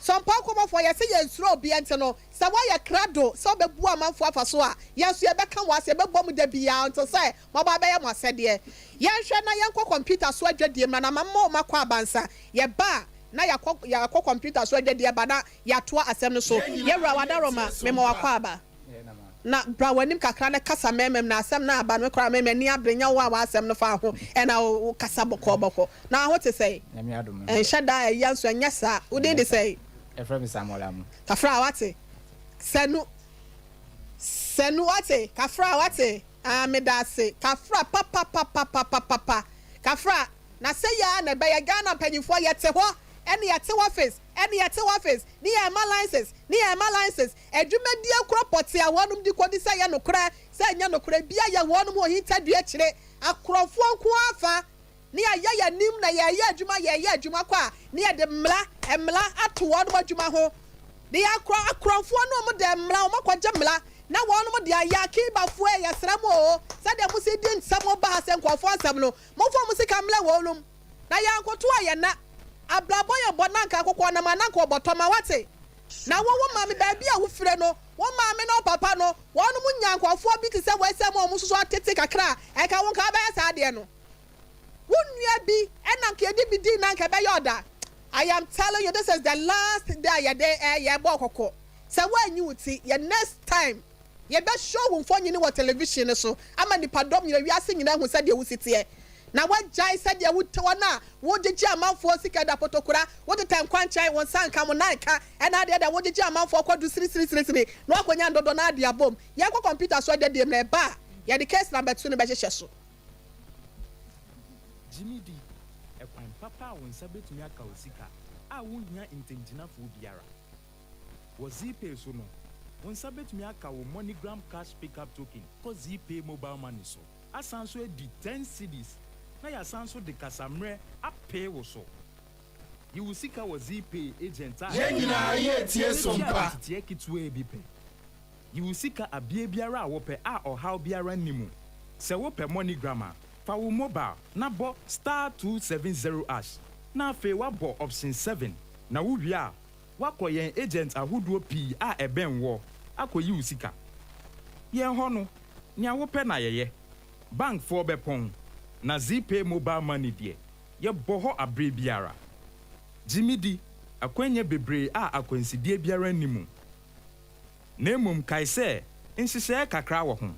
Sɔmpɔ Nkɔmɔfoɔ yɛse yɛn nsuro obia nti no sɛ woayɛ krado sɛ wobɛbu amanfoɔ afa so a yɛn nso yɛbɛka mo ase yɛbɛbɔ mo da biaa until sɛ moaba abɛyɛ mo asɛdeɛ yɛnhwɛ na yɛnkɔ computer so adwadie mmra na mama wɔn akɔ abansa yɛba a na yɛakɔ yɛakɔ kɔmputa so adwadi aba na yɛatoa asɛm no so. Yɛwura Wadaroma, mema w'akwaaba. Na bra w'anim kakra na kasa mɛmɛm na asɛm no aba no, me koraa me m'ani abere nyɛ wo a w'asɛm no fa ho ɛna wo kasa bɔkɔɔ bɔkɔ. Na wo ho te sɛn? Nyame adom, me ho yɛ. Ɛnhyɛ da ɛya nso ɛnyɛ saa. Wo din de sɛn? Yɛfrɛ me Samuel Amu. Kafra, wate? Sanu. Sanu, wate? Kafra, wate? Ah, meda ase. Kafra papapapapapapa. Kafra. Na sɛi ara na ɛbɛyɛ, Ghana mpanyinfoɔ yɛte hɔ ɛne yɛte office ɛne yɛte office ne yɛn ma license ne yɛn ma license adwumadie korɔ pɔtee a wɔnom de kɔdi sɛ ɛyɛ nokorɛ sɛ ɛnyɛ nokorɛ bia yɛ wɔnom wɔ hintadua akyire akorɔmfoɔ nko ara fa ne yɛayɛ yɛn anim na yɛreyɛ adwuma yɛreyɛ adwuma kɔ a ne yɛde mmara mmara ato wɔnom adwuma ho ne yɛ akorɔ akorɔmfoɔ no wɔn de mmara wɔn akɔgye mmara na wɔnom de ayɛ akibafoɔ ɛ yɛsrɛ mo oo sɛdeɛ mo si di nsɛm ba ha sɛ nkorɔfoɔ nsɛm no Momfa mo sika mmrɛ wɔnom, na yɛankoto a yɛnna. Abrabɔ yɛ bɔ na anka akokɔ nam a na anka ɔbɔ tɔma, woate? Na wo, wo maame, baabi a wofire no, wo maame ne wo papa no, wɔnom nyaa nkurɔfoɔ bi te sɛ wei sɛ mo a wɔn nso so atete kakra a, ɛnka wo nka wobɛyɛ saa adeɛ no. Wo nua bi ɛna anka yɛde bi dii na anka ɛbɛyɛ ɔda. I am telling you, this is the last day a yɛde ɛɛ yɛbɔ kɔkɔ. Sɛ woanyi wo ti, yɛ next time. Yɛbɛ show wo mfɔnyini wɔ television no so ama nipadɔm nyina, wiase nyina ahu sɛdeɛ wo si teɛ. Na woagyae sɛdeɛ wo te hɔ no a wo gyegye amanfoɔ sika da potokura, wo tetɛ nkwankyɛn, wo nsa nka, wo nan nka, ɛna adeɛ deɛ wo gyegye amanfoɔ kwadu sirisirisiri na woakɔnya ndodɔ na ade abom. Yɛnkɔ computer so adwadie mu na ɛba a yɛde case number two no bɛhyehyɛ so. Gye me di, ɛkwan papa a wo nsa bɛtumi aka wo sika a wonhia ntɛmgyinafoɔ biara. Wɔ Zeepay so no, wo nsa betumi aka wo MoneyGram Cash Pickup Token kɔ Zeepay Mobile Money so, asan nso adi ten cedis na yɛasan nso de kasammerɛ apee wo so. Yi wo sika wɔ Zeepay agent a Yɛn ɛbɛn nyinaa wo yɛretie na so tua mpa. nteteɛ ketewaa bi pɛ. Yi wo sika abea biara a wopɛ a ɔhaw biara nni mu. Sɛ wopɛ MoneyGram a, fa wo mobile na bɔ star 270 hash na afei woabɔ option 7 na wowie a, Woakɔ yɛn agent ahodoɔ pii a ɛbɛn woɔ akɔyi wo sika. Yɛn hɔ no, nea wopɛ na yɛyɛ. Bankfoɔ bɛpɔn, na Zeepay mobile money deɛ, yɛbɔ hɔ aberɛ biara. Gye me di, akwannya bebree a akwansideɛ biara nni mu. Na mmom kae sɛ nhyehyɛeɛ kakra wɔ ho.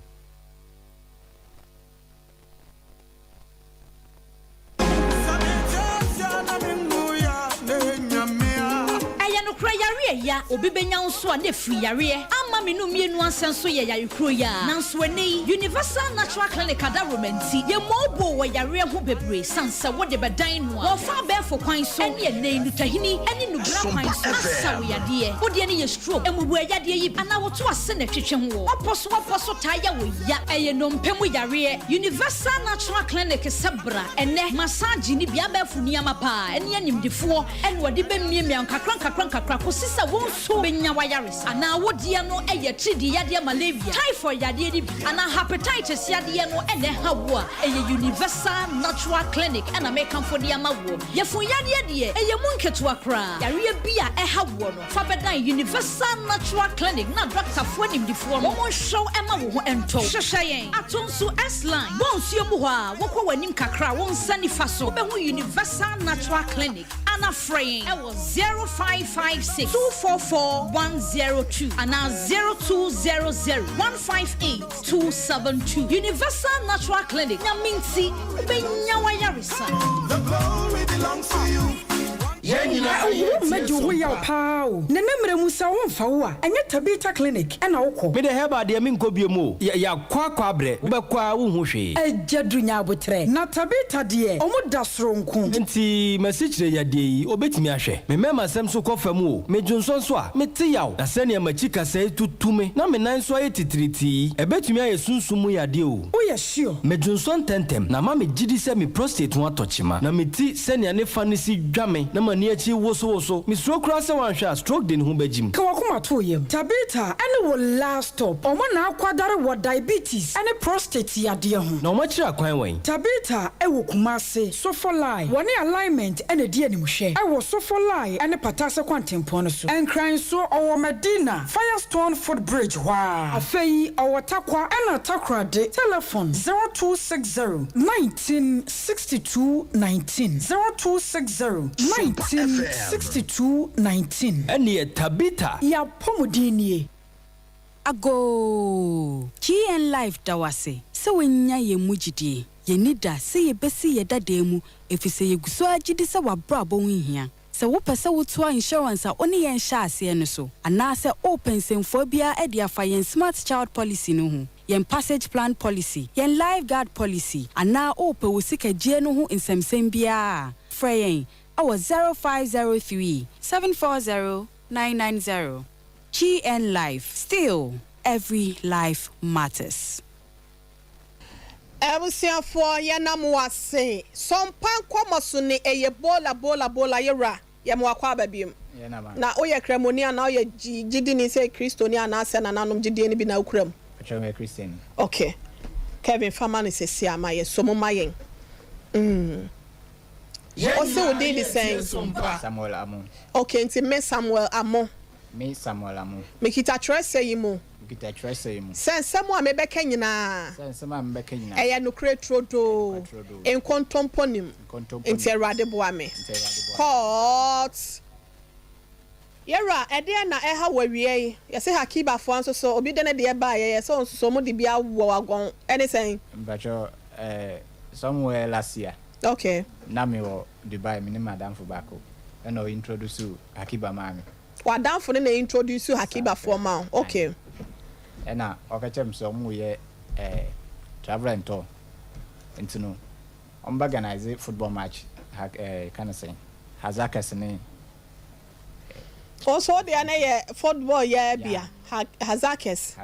Ɛyɛ nokorɛ yareɛ ya obi bɛnya wo nso a na ɛfiri yareɛ ama. Mmarima menu mmienu asɛm nso yɛ yare koro yi ara. Nanso ɛnnɛ yi, Universal Natural Clinic adaworoma nti, yɛmmɔɔbɔɔ wɔ yareɛ ho bebree sane sɛ wode bɛdan no a, wɔfa abɛɛfo kwan so ne ɛnnɛ yi nnutahini ne nnubra kwan so asa wo yadeɛ. Wo deɛ no yɛ stroke, mmubuo yadeɛ yi bi, anaa woto ase na ɛtwetwe ho wɔ ɔpɔ so ɔpɔ so taa yɛ wo ya. Ɛyɛ nnompe mu yareɛ. Universal Natural Clinic sɛ bra ɛnnɛ, massage ne bi, abɛɛfo nneɛma paa ne animdefoɔ na wɔde bɛmiamia wo nkakra nkakra nkakra kɔsi sɛ wo nso bɛnya w'ayaresa. Anaa wo deɛ no yɛ atiridii yadeɛ malaria, typhoid yadeɛ no bi, anaa hepatitis yadeɛ no na ɛha wo a, ɛyɛ Universal Natural Clinic na mekamfo de ama woɔ. Yafunu yadeɛ deɛ, ɛyɛ mu nketewa koraa. Yareɛ bi a ɛha woɔ no, fa bɛdan Universal Natural Clinic na dɔktafoɔ animdefoɔ no wɔnhwɛ wo mma wo ho ntɔ wo. Hwehwɛ yɛn ato nso S-Line, bɔ nsuo mu hɔ a, wokɔ w'anim kakra a, wo nsa nifa so, wobɛhu Universal Natural Clinic. Ana frɛ yɛn wɔ 0556 244 102 anaa 0200 158 272. Universal Natural Clinic, Nyame nti wobɛnya w'ayaresa. The glory belongs to you. Wo mma di wo ho yaw paa o. Nana mmerɛ mu sɛ wo nfa wo a ɛnyɛ Tabitha clinic ɛna wo kɔ. Me deɛ herbal deɛ menkɔ biom o, yɛakɔ akɔ abrɛ, wobɛkɔ a wonhu hwee. Agya Duru nya aboterɛ. Na Tabitha deɛ ɔmo da soronko. Nti m'asikyire yadeɛ yi obetumi ahwɛ? Me mɛɛmasɛm so kɔ fam o, me dwonsɔ nso a, mete yaw, na sɛnea m'akyi kasɛe tutu me na me nan nso ayɛ titiritii yi, ɛbɛtumi ayɛ sunsum mu yadeɛ o. Woyɛ sure? Me dwonsɔ ntɛntɛm, na ama me gyidi sɛ me prostate ho atɔ kyema, na me ti sɛnea ne fa no si dwa me na m'ani akyi wosowoso. Mesuro koraa sɛ wanhwɛ a stroke de ne ho bɛgyim. Ka w'akoma to wo yam. Tabitha ne wo last stop. Ɔmo na akwadare wɔ diabetes ne prostate yadeɛ ho. Na wɔn akyiri akwan wɛn? Tabitha wɔ Kumasi, Sofolai. Wɔne Alignment na ɛdi animhwɛ wɔ Sofolai ne Patase kwantempɔn no so. Nkran nso, ɔwɔ Madina, Firestone foot bridge hɔ ara. Afei ɔwɔ Tarkwa ɛna Takoradi. Telefon, 0260 19 62 19, 0260 19 62 19. Ɛnneɛ Tabitha. Y'apɔmuden nie. Agoo! GN Life da wo ase sɛ woanya yɛn mu gyidie. Yɛn ani da sɛ yɛbɛsi yɛn dadaa mu efisɛ yɛgu so ara gyidi sɛ w'abrabɔ ho hia. Sɛ wopɛ sɛ wotoa insurance a wo ne yɛn hyɛɛ aseɛ no so, anaasɛ worepɛ nsɛmfua biara de afa yɛn Smart Child Policy no ho, yɛn Passage Plan Policy, yɛn Life Guard Policy, anaa worepɛ wo sika gyie no ho nsɛmsɛm biara a, frɛ yɛn wɔ 0503 740 990. GN Life, still every life matters. Abusuafoɔ yɛna mo ase. Sɔmpa nkɔmɔ so ne ɛyɛ bola bola bola yewura yɛ mo akwaaba biom. Na woyɛ kramoni anaa woyɛ gyidini sɛ kristoni anaa sɛ nananom gyidie no bi na wokura mu? Pakyɛw meyɛ kristoni. Ok Kevin fa ma no sɛsi a ma yɛ sɔ mu ma yɛn mm. Ose wo din de sɛn? Samuel Amoh. Ok nti me Samuel Amoh. Me Samuel Amoh. Mekita twerɛsɛ yi mu. Mekita twerɛsɛ yi mu. Sɛ nsɛm a mebɛka nyinaa. Sɛ nsɛm a mebɛka nyinaa. Ɛyɛ nokorɛ turodoo. Ɛyɛ nokorɛ turodoo. Nkontompo nnim. Nkontompo nnim. Nti Awurade boa me. Nti Awurade boa me. Court. Yɛwura, ɛdeɛn na ɛha wo awia yi? Yɛse Hakibafoɔ nso so, obi de ne deɛ baeɛ, yɛse wɔn nso so wɔn de bi awɔ wagɔn, ɛne sɛn? Mpakyɛw eh, somewhere last year. Okay. Na me wɔ Dubai, me ne m'adamfo baako, ɛna ɔ introduce Hakiba maa me. W'adamfo no na introduce Hakibafoɔ maa wo, okay. Ɛna ɔka kyerɛɛ me sɛ wɔn reyɛ eh, travel and tour, nti no wɔn bɛ organize football match, ha eh, yɛka no sɛn, Hazakas ne. Wo nso wo deɛ no yɛ football yi ara bi a, Hazakas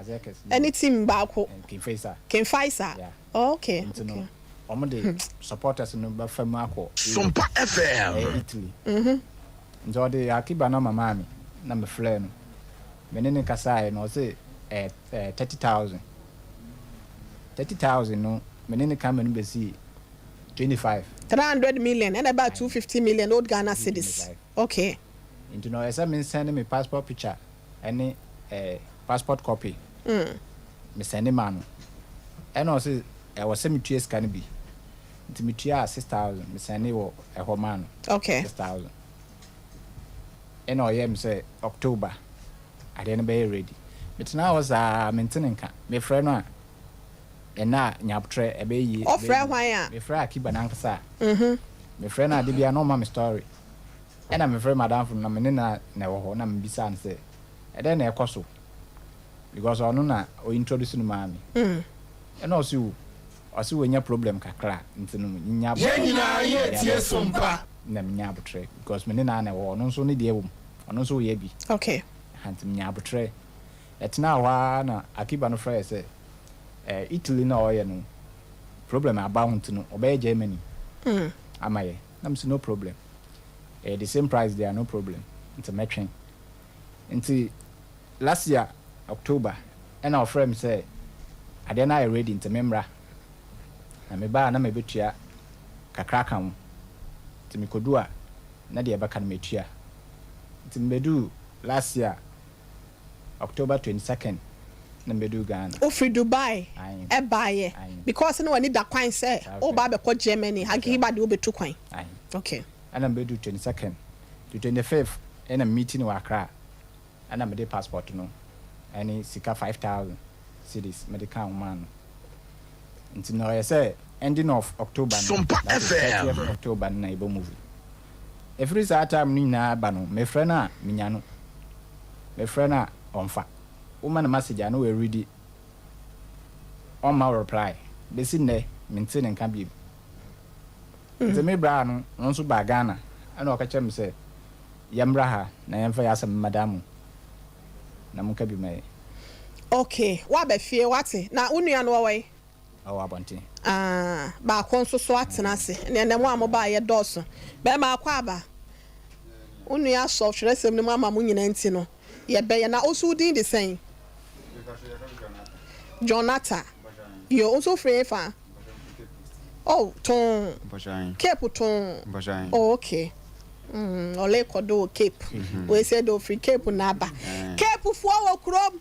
ne team baako. King Faisal. King Faisal. Oh, okay. Nti no, wɔn de supporters no bɛfa mu akɔ Sompa FM. Ɛyɛ Italy. Nti ɔde Akiba nɔma maa me na me frɛɛ no. Me ne no kasaeɛ no ɔse ɛyɛ 30,000. 30,000 no me ne no ka ma no bɛsii 25. 300 million ɛna ɛbaa 250 million old Ghana cedis. Okay. Nti no ɔyɛ sɛ me nsɛnde me passport picture ɛne eh, passport copy. Me sɛnde maa no. Ɛna ɔse ɛwɔ sɛ me tua sika no bi. Nti me tuaa 6000 me sɛnde wɔ ɛhɔ maa no. Okay. 6000. Ɛna ɔyɛɛ me sɛ October adeɛ no bɛyɛ ready. Me tenaa hɔ saa mente ne nka. Me frɛ no a ɛna a nyabotrɛ ɛbɛyɛ yie. Ɔfrɛ hwan a? Me frɛ Akiba n'ankasa a. Me frɛ no a da biara na ɔma me story. Ɛna mefrɛɛ m'adamfo no, na me ne no na ɛwɔ hɔ, na mebisaa no sɛ, Ɛdɛn na ɛrekɔ so? Because ɔno na o introduce no maa me. Ɛna ɔse o ɔse wanya problem kakra nti no nya abotrɛ. Yɛn nyinaa yɛ tie so mpa. Na menya abotrɛ because me ne no ara na ɛwɔ hɔ ɔno nso ne deɛ wɔ mu ɔno nso reyɛ bi. Okay. Aha nti menya abotrɛ. Yɛtenaa hɔ ara na Akiba no frɛɛ sɛ eh Italy no a ɔreyɛ no problem aba ho nti no ɔbɛyɛ Germany ama yɛ. Na mese no problem. Ɛyɛ the same price deɛ a no problem nti mɛtwɛn. Nti last year October ɛna ɔfrɛɛ me sɛ adeɛ no ayɛ ready nti memmra. Na mebaa a na mɛbɛtua kakra aka ho. Nti mekɔduu a na deɛ ɛbɛka no matua. Nti mebɛduu last year October 22nd na mebɛduu Ghana. Wofiri Dubai Aye. baeɛ Aye. because na w'ani da kwan sɛ Saa woreba pɛ. abɛkɔ Germany, Hagiba de wobɛtu kwan. Aye. Okay. Ɛna mebɛduu 22nd. Nti 25th ɛna me meeti no wɔ Accra. Ɛna mede passport no ɛne sika 5000 cedis mede kaa ho maa no. Nti na ɔyɛ sɛ ending of October no, Sompa that is FM. 30th October no na yɛbɔ movie. Ɛfiri saa time no nyinaa ba no, mefrɛ no a, menya no. Mefrɛ no a, ɔmfa. Woma no message a, na wareadi. Ɔmma wo reply. Bɛsi nnɛ, mentee ne nka bio. Nti me bra no, ɔno nso baa Ghana, ɛna ɔka kyerɛɛ me sɛ, yɛmmra ha na yɛmfa yɛn asɛm mmɛda mo na monka bi ma yɛn. Ok, woaba fie, woate. Na wo nua no ɔwɔ he? Ɔwɔ abɔnten. Ah, baako nso so atena ase. Ɛnneɛ nnɛ mo a mobaeɛ dɔɔso. Bɛrima akɔ aba. Wo nua asɔ twerɛsɛm no mu ama mo nyinaa nti no, yɛbɛyɛ. Na wo nso wo din de sɛn? John Atta. Yo, wo nso wofiri hefa? Oh, too. Cape too. Oh, okay. Mm, ɔle kɔdo wɔ Cape. Wei sɛ de ofiri Cape na aba. Cape foɔ wɔ kurom.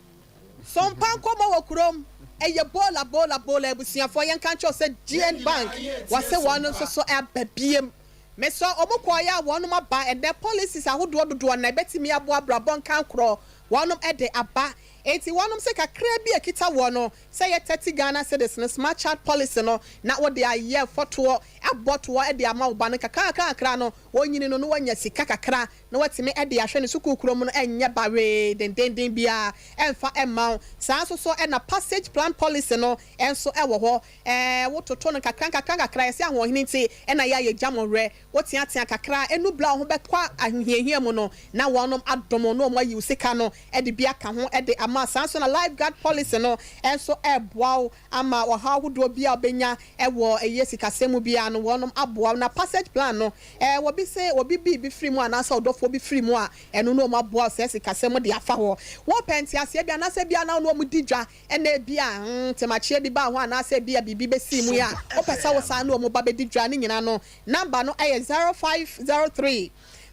Sompa nkɔmɔ wɔ kurom. Ɛyɛ bola bola bola abusuafoɔ yɛnka nkyerɛ wo sɛ GN Bank wɔse wɔn nso so aba biem. Mesrɛ wɔn kɔɔeɛ a wɔnom aba ɛnɛ policies ahodoɔ dodoɔ na ɛbɛtumi aboa abrabɔ nkankorɔ wɔnom de aba. Enti wɔnom se kakra bi a ɛkita woɔ no sɛ yɛ 30 Ghana cedis no smart child policy no na wode ayɛ fɔtoɔ abɔ toɔ de ama wo ba no nkakra nkakra nkakra no ɔnyini no na wanya sika kakra na watumi de ahwɛ ne sukuu kuro mu no ɛnyɛ bawee dendenden biara ɛmfa mma wo. Saa nso so na passage plan policy no nso wɔ hɔ. Ɛɛ wototo no nkakra nkakra nkakra yɛse ahoɔhene nti na yɛ a yɛgya mo werɛ. Woteatea kakra a ɛnu berɛ a wo ho bɛkɔ ahohiahia mu no na wɔnom adom wo na wɔn ayi wo sika no de bi aka ho de ama. Saa nso na life guard policy no nso ɛreboa wo ama ɔhaw ahodoɔ biara a wobɛnya wɔ ɛyɛ sikasɛm mu biara no wɔnom aboa wo. Na passage plan no ɛɛ obi se obi biribi firi mu anaasɛ ɔdɔfoɔ bi firi mu a ɛno no wɔn aboa wo saa sikasɛm de afa hɔ. Wopɛ nteaseɛ bi anaasɛ ebia na wo ne wɔn di dwa ɛna ebia ntemakyeɛ bi baa hɔ anaasɛ ebia biribi bɛsii mu yi a wopɛ sɛ wo san ne wɔn ba bɛdi dwa ne nyinaa no number no ɛyɛ 0503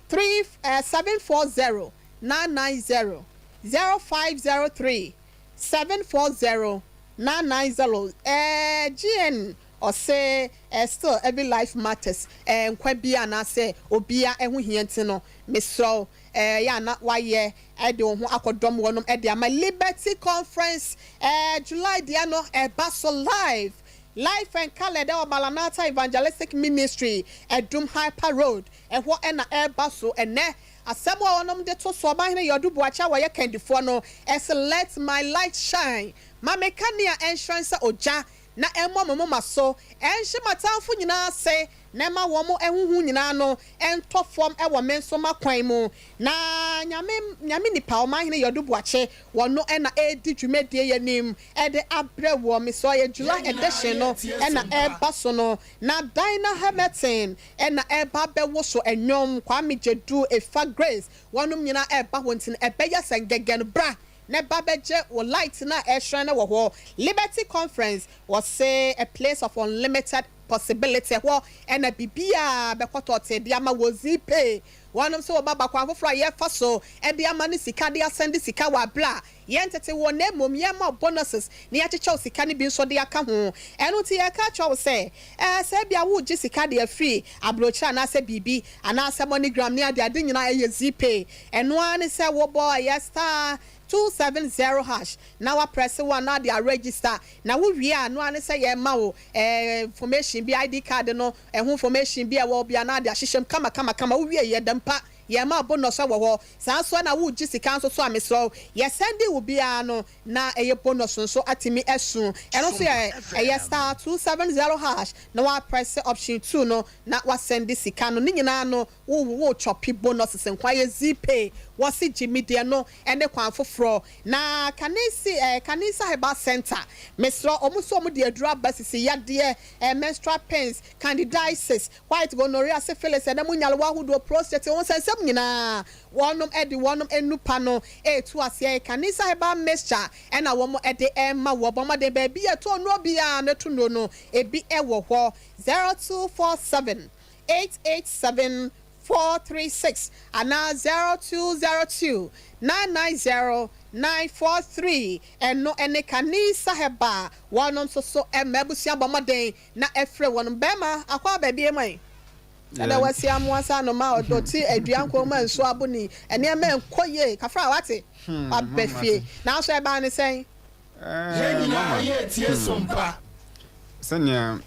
3 740 990 0503 740 990 eh GN ɔse eh still every life matters eh nkwa biaa anaasɛ obia ɛho hia nti no mesrɛ wo eh yɛ a na wayɛ de wo ho akɔdɔm wɔnom de ama Liberty Conference eh July deɛ no ɛba so live Life and Coloured ɛwɔ Maranatha Evangelistic Ministry Adum Hyper Road ɛhɔ ɛna ɛreba so ɛnɛ Asɛm a wɔnom de to so Ɔmanhene Yɔdu Boakye a wɔyɛ kandifoɔ no se Let my light shine, Ma me kanea nhyerɛn sɛ ogya, na ɛmmɔ me moma so, ɛnhye m'atamfo nyinaa ase, na ɛma wɔn ahuhu nyinaa no ntɔ fam wɔ me nso m'akwan mu. Na Nyame Nyame nipa Ɔmanhene Yɔdu Boakye, wɔno na ɛredi dwumadie yi anim de abrɛ woɔ. Mesrɛ ɔyɛ July edition no na ɛreba so no. Na Dinah Hamilton na ɛreba abɛwoso nnwom, Kwame Gyedu, Efa Grace, wɔnom nyinaa ɛreba hɔ nti no ɛbɛyɛ sɛ ngɛgɛ no bra na ba bɛgye wo light no a ɛrehyerɛn no wɔ hɔ. Liberty Conference, wɔse a place of unlimited possibility, ɛhɔ na biribiara bɛkɔ tɔɔtee de ama wɔ Zeepay. Wɔnom nso wɔba ba kwan foforɔ a yɛfa so de ama no sika de asɛnde sika wɔ aberɛ a Yɛntete wo na mmom yɛma wo bonuses na yɛakyekyɛ wo sika no bi nso de aka ho. Ɛno nti yɛreka akyerɛ wo sɛ, ɛɛ, sɛ ebia woregye sika de afiri aburokyire anaasɛ biribi, anaasɛ MoneyGram ne adeade nyinaa ɛyɛ Zeepay. Ɛno ara ne sɛ wobɔ ɛyɛ star 270 hash na woaprɛse one na ade aregister. Na wowie a, ɛno ara ne sɛ yɛrema wo ɛɛ information bi, ID card no ɛho information bi a ɛwɔ hɔ biara na ade ahyehyɛ mu kama kama kama. Wowie yɛ dɛm pa. Yɛma bonus wɔ hɔ. Saa nso na woregye sika nso so a mesrɛ wo yɛ sɛnde wo biara no na ɛyɛ bonus nso atumi asu. Ɛno nso yɛ ɛyɛ *270 hash na wa press option 2 no na wa sɛnde sika no. Ne nyinaa no wo wo chɔpi bonuses nko ayɛ Zeepay. Wɔsi gye mi deɛ no ɛne kwan foforɔ na Kanisi Kanisa Herbal Center, mesrɛ ɔmo nso ɔmo de aduro aba sisi yadeɛ, menstrual pains, candidiasis, white gonorrhea, syphilis, ɛnɛ mu nyalewa ahodoɔ, prostate wɔn nsɛnsɛm nyinaa, wɔnom ɛde wɔnom enupa no etu aseɛ. Kanisa Herbal Mixture ɛna wɔn ɛde ɛma wɔ bɔnmɔden baabi yɛ to nnuro biara ne to nnuro no ebi ɛwɔ hɔ. 0247 887 436 anaa 0202 990 943. Ɛno ɛne Kanisa Herbal. Wɔnom nso so ɛma abusua bɔ mmɔden na ɛfrɛ wɔn. Bɛrima akɔ abaabi mu yi ɛnna wɔasi amoa sa anoma a ɔte adua nkɔn mu a nsuo abo ni nneɛma nkɔ yie kafra wate waba fie, nanso ɛbaa ne sɛn? Yɛn nyinaa yɛ tie Sompa. Sɛnea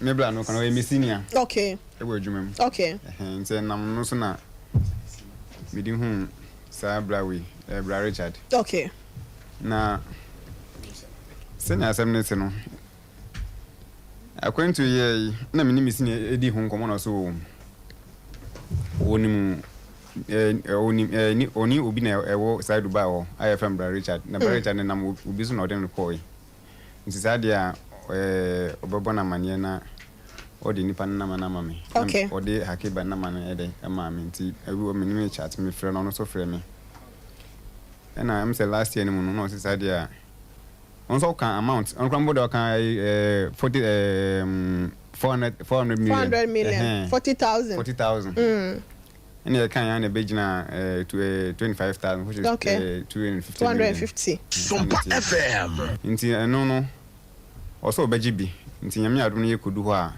me bra no kan ɔyɛ me senior ɛwɔ adwuma mu. Nti ɛnam no so na mede hu saa bra wei, bra Richard. Na sɛnea asɛm no te no, akwantu yɛ yi na me ne me senior ɛdi ho nkɔmmɔ na so wɔnim ɔnim ɔne obi na ɛwɔ saa Dubai hɔ a yɛfrɛ no bra Richard, na bra Richard ne nam obi so na ɔde no kɔɔe. Nti saa deɛ a ɔbɛbɔ no amanneɛ na ɔde nipa no nama no ama me. Na ɔde Hakeba nama no ɛdɛ ɛmaa me. Nti ɛbi wɔ me ne me chat, mefrɛ no, ɔno nso frɛ me. Ɛna sɛ last year no mu no na ɔse saa deɛ a ɔno nso ɔka amount, ɔno koraa mpo deɛ ɔka 40 400 million. 400 million. 40,000. 40,000. Ɛna yɛka yɛn na ɛbɛgyina to 25,000, which is 250 250 million. 50. Sompa FM. Nti ɛno no ɔsɛ ɔbɛgye bi. Nti Nyame adom no yɛkɔdu hɔ a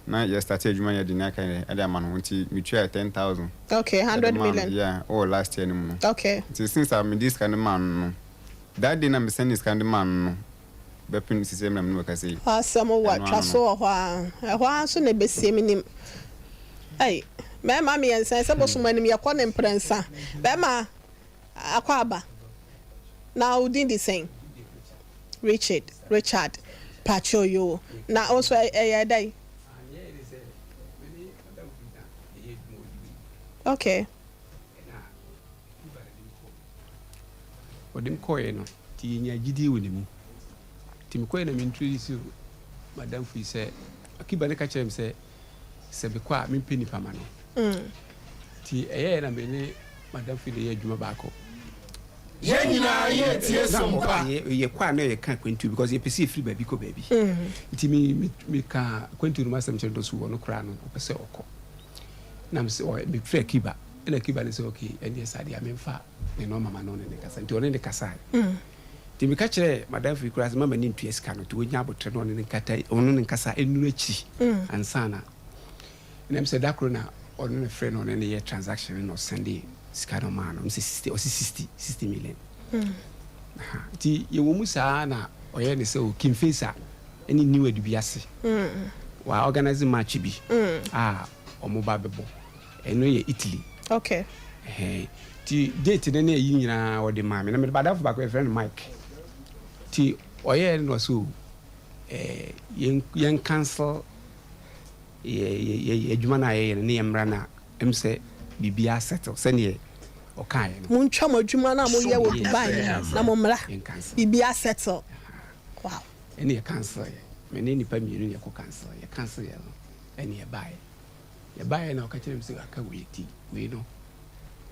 na yɛ start adwuma no, yɛde ne aka ɛde ama no. Nti metua 10,000. Okay, 100 million. Yeah, ɔwɔ last year no mu no. Nti since a mede sika no maa no no, that day na mesɛne sika no de maa no no bɛpem sisi na mene wɔka sɛ Asɛm wɔ ɛno twa ano so wɔ hɔ a ɛhɔ a nso na ɛbɛsie me nim. Ɛy, mmarima mmiɛnsa sɛ bosom anim yɛkɔ ne mprɛnsa. Bɛrima akɔ aba na wo din de sɛn? Richard. Richard patro yo, na wo nso ɛyɛ dɛn? Okay. Ɔde m kɔɔɛ no, nti yɛnya gyidie wɔ ne mu. Nti mekɔɛ na me introduce madamfo yi sɛ Akiba ne ka kyerɛ m sɛ sɛ mekɔ a mempɛ nipa ma no. Nti ɛyɛɛ na me ne madamfo yi na ɛyɛ adwuma baako. Yɛn nyinaa yɛ tie Sompa. Yɛkɔ a na yɛka akwantuo because yɛpɛ sɛ yɛfiri baabi kɔ baabi. Nti me meka akwantuo no mu asɛm kyerɛ no so wɔ no koraa no ɔpɛ sɛ ɔkɔ na mesɛ mefrɛ Akiba, ɛna Akiba ne sɛ okay, ɛneɛ saa deɛ a memfa ne nɔɔma ma no ne ne kasa. Nti ɔne ne kasae. Nti meka kyerɛ madamfo yi koraa sɛ mama ne ntua sika no, nti wɔnya abotrɛ na ɔne ne nkata, ɔno ne nkasa ɛnuru akyiri ansa na ɛnam sɛ da koro na ɔno ne frɛ no, ɔne ne yɛ transaction na ɔsɛnde sika no maa no. Sɛ 60, ɔse 60 million. Aha. Nti yɛwɔ mu saa na ɔyɛ ne sɛ o King Faisal ɛne New Adubiase wa organise match bi a ɔmo ba bɛbɔ, ɛno yɛ Italy. Ɛhɛn. Nti date no ne ɛyi nyinaa ɔde maa me na mede badafo baako yɛfrɛ no Mike. Nti ɔyɛɛ no na ɔsɛ o yɛn cancel yɛ adwuma no a yɛyɛ no ne yɛ mmra no a sɛ biribiara settle sɛneɛ ɔkaeɛ no. Montwa mo adwuma no a moyɛ wɔ Dubai no na mommra. Yɛn cancel. Biribiara settle, wow. Ɛne yɛ cancel yɛ, me ne nipa mmienu ne yɛkɔ cancel, yɛ cancel yɛ no ɛne yɛbaeɛ yɛbaeɛ na ɔka kyerɛ me sɛ aka wei ti wei no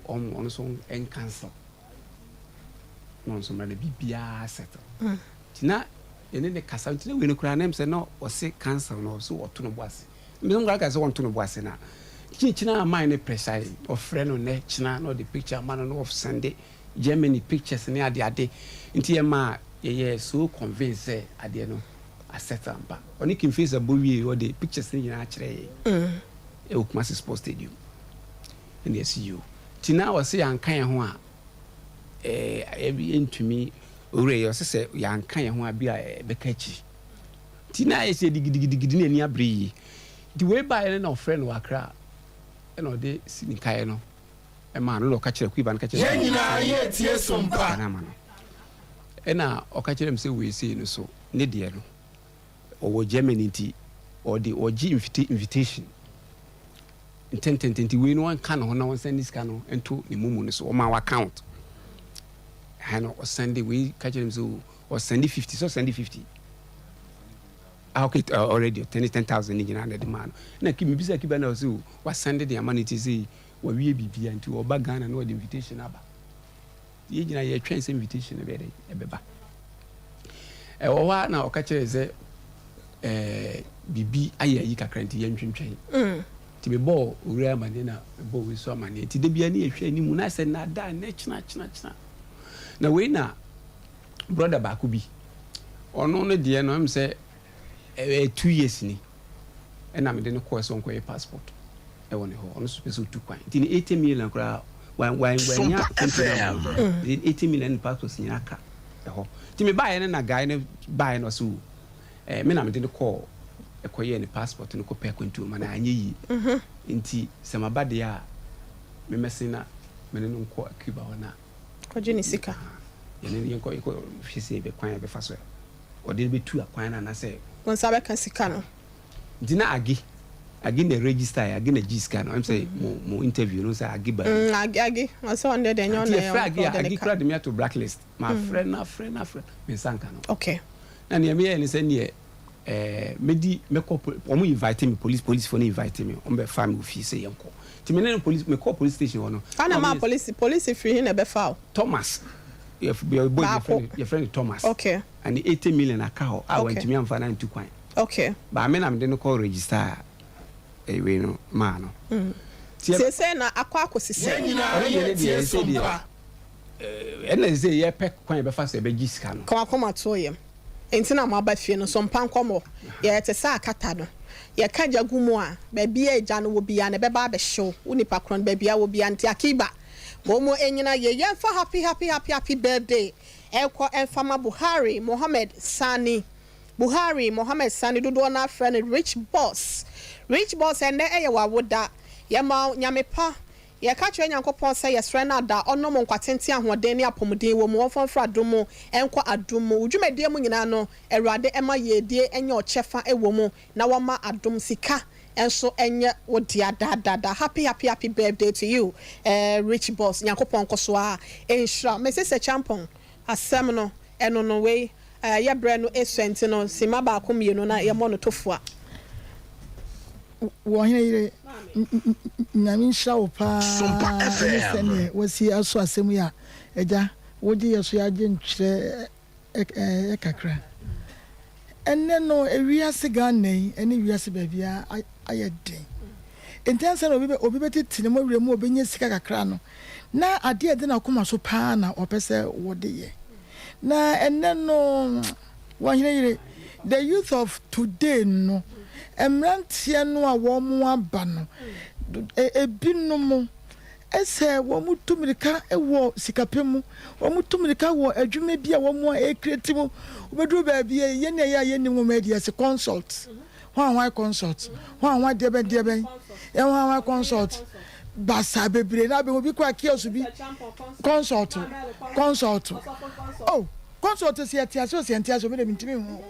ɔmo ɔno nso ɛn cancel na ɔno nso mmra na biribiara settle. Nti na yɛne ne kasa, nti na wei no koraa na sɛ na ɔse cancel no, ɔse ɔto no bo ase. Mbɛsɛ nkora ka sɛ wɔnto no bo ase na kyinkyina aman ne pressure yi, ɔfrɛ no nɛ kyina na ɔde picture ama no na ɔsɛnde Germany pictures ne ade ade. Nti yɛma yɛyɛ so convinced sɛ adeɛ no asettle ampa. Ɔne King Faisal bɔ wie, ɔde pictures ne nyinaa kyerɛ yɛn ɛwɔ Kumasi Sports Stadium ɛna yɛsi yi o. Nti na ɔse yɛanka yɛn ho a yɛntumi owura yi, ɔse sɛ yɛanka yɛn ho a bi a ɛbɛka akyi. Nti na ayɛ sɛ gidigidigidi ne ani abere yie. Nti wei baeɛ no na ɔfrɛ no wɔ Accra. Ɛna ɔde si ne nkaeɛ no maa no, ɛna ɔka kyerɛ Kuiba no ka kyerɛ Yɛn nyinaa yɛretie som pa. no ama no. Ɛna ɔka kyerɛ me sɛ wei sei no so ne deɛ no ɔwɔ Germany nti ɔde ɔgye invita invitation ntɛntɛntɛn nti wei no ɔnka ne ho na ɔnsan ne sika no nto ne momo no so ɔma wɔ account ɛha no ɔsɛnde wei ka kyerɛ me sɛ o ɔsɛnde 50 sɛ ɔsɛnde 50 Ah okay already ɔtɛne 10,000 ne nyinaa na ɛde maa no na ki mebisa kiba na ɔsɛ o wasɛnde de ama no nti sɛ wawie biribia nti ɔba Ghana na ɔde invitation aba. Yɛn nyinaa yɛtwɛn sɛ invitation no bɛyɛ dɛn ɛbɛba. Ɛwɔ hɔ a na ɔka kyerɛ sɛ ɛɛ biribi ayɛ ayi kakra nti yɛntwentwɛn. Mm. Nti mebɔɔ owura amaneɛ na mebɔɔ wei so amaneɛ nti da biara ne yɛhwɛ anim na sɛ nada nnɛ kyena kyena kyena. Na wei na brɔda baako bi ɔno no deɛ no ɛm sɛ ɛyɛ 2 years ni ɛna mede no kɔɔ sɛ ɔnkɔyɛ passport ɛwɔ ne hɔ. Ɔno nso pɛ sɛ ɔtu kwan nti ne 80 million koraa wanya 80 million ne passport nyinaa ka ɛhɔ. Nti mebaeɛ no na guy no baeɛ no ɔsɛ o me na mede no kɔɔ ɛkɔyɛɛ ne passport no kɔpɛ akwantuo ma no anyɛ yie. Nti sɛ maba deɛ a memɛsen na mene no nkɔ Cuba hɔ na kɔgye ne sika. Yɛne yɛnkɔ yɛkɔ hwɛ sɛ yɛbɛ yɛbɛfa so ɔde no bɛtu akwan no anaasɛ wo nsa bɛka sika no. Nti na age age na register yɛ age na gye sika no. Ɛm sɛ mo interview no sɛ age ba. Age age ɔsɛ ɔno deɛ ɛnyɛ ɔno. Ɛyɛ ɔno age a age kura de mi ato blacklist. Ma frɛ na frɛ na frɛ me nsa nka no. Na nea meyɛ ne sɛ neɛ medi mɛkɔ wɔn invite me, police fo no invite me, wɔn bɛ fa mi wɔ fie sɛ yɛn kɔ. Nti me ne no police mekɔ police station hɔ no. Ana ma police firi hin na ɛbɛfa o? Thomas yɛ boy yɛfrɛ no Thomas. Ɛne 80 million aka hɔ a wantumi amfa na ntu kwan. Baame na mede no kɔ register wei no maa no. Sese na akɔ akɔsi sɛ. Yɛn nyinaa yɛ tie so mpa. Ɛna sɛ yɛpɛ kwan yɛbɛfa so yɛbɛgye sika no. Kɔn akɔma to yam nti na mo aba fie no so mpa nkɔmɔ yɛte sɛ akata no yɛka gya gu mu a baabi a gya no wɔ bia na ɛbɛba abɛhyew wo nipa korɔ no baabi a wɔ bia. Nti Akiba wɔn mu enyina yɛ yɛmfa happy happy happy happy birthday ɛkɔ ɛmfama Buhari Mohammed Sani. Buhari Mohammed Sani, dodoɔ no afrɛ no Rich Boss. Rich Boss, ɛnɛ ɛyɛ wawoda. Yɛma Nyame pa yɛka kyerɛ Nyankopɔn sɛ yɛsrɛ no ada ɔnom nkwatenten, ahoɔden ne apɔmuden wɔ mu, wɔmfa mfra adom mu ɛnkɔ adom mu. Wo dwumadie mu nyinaa no, Awurade ɛma yɛdie ɛnyɛ ɔkyɛfa ɛwɔ mu na wɔma adom sika ɛnso ɛnyɛ wo dea daadada. Happy happy happy birthday to you, Rich Boss. Nyankopɔn nkɔ so a ɛnhyira. Mɛsɛ sɛ Champɔn asɛm no ɛno no wei yɛbrɛ no esua nti no sima baako mmienu na yɛmmɔ no tofoa. Wɔ hene yere, Nyame nhyira wo paa ne sɛneɛ wasi aso asɛm yi a agya wogye yɛ so yɛagye ntwerɛ ɛ kakra. Ɛnnɛ no ewiase Ghana yi ne wiase baabiara ayɛ den nti ansa na obi bɛ obi bɛtete ne mɔwerɛ mu obɛnya sika kakra no na adeɛ a ɛde n'akoma so paa na ɔpɛ sɛ wɔde yɛ. Na ɛnnɛ no wɔhene yere, the youth of today no, mmeranteɛ no a wɔn aba no, ebinom ɛsɛ wɔn tu mirika wɔ sikapɛ mu, wɔn tu mirika wɔ adwuma bi a wɔn a ɛcreate mu. Wobɛduru baabi a yɛn ɛyɛ a yɛnnim nwoma adi ɛsɛ consult hwan hwan consult hwan hwan deɛ bɛn deɛ bɛn yɛn hwan hwan consult basa bebree na abɛn obi kɔ a kiosk bi consult consult oh consult si ɛte ase o si ɛnte ase omi de mi ntumi hu.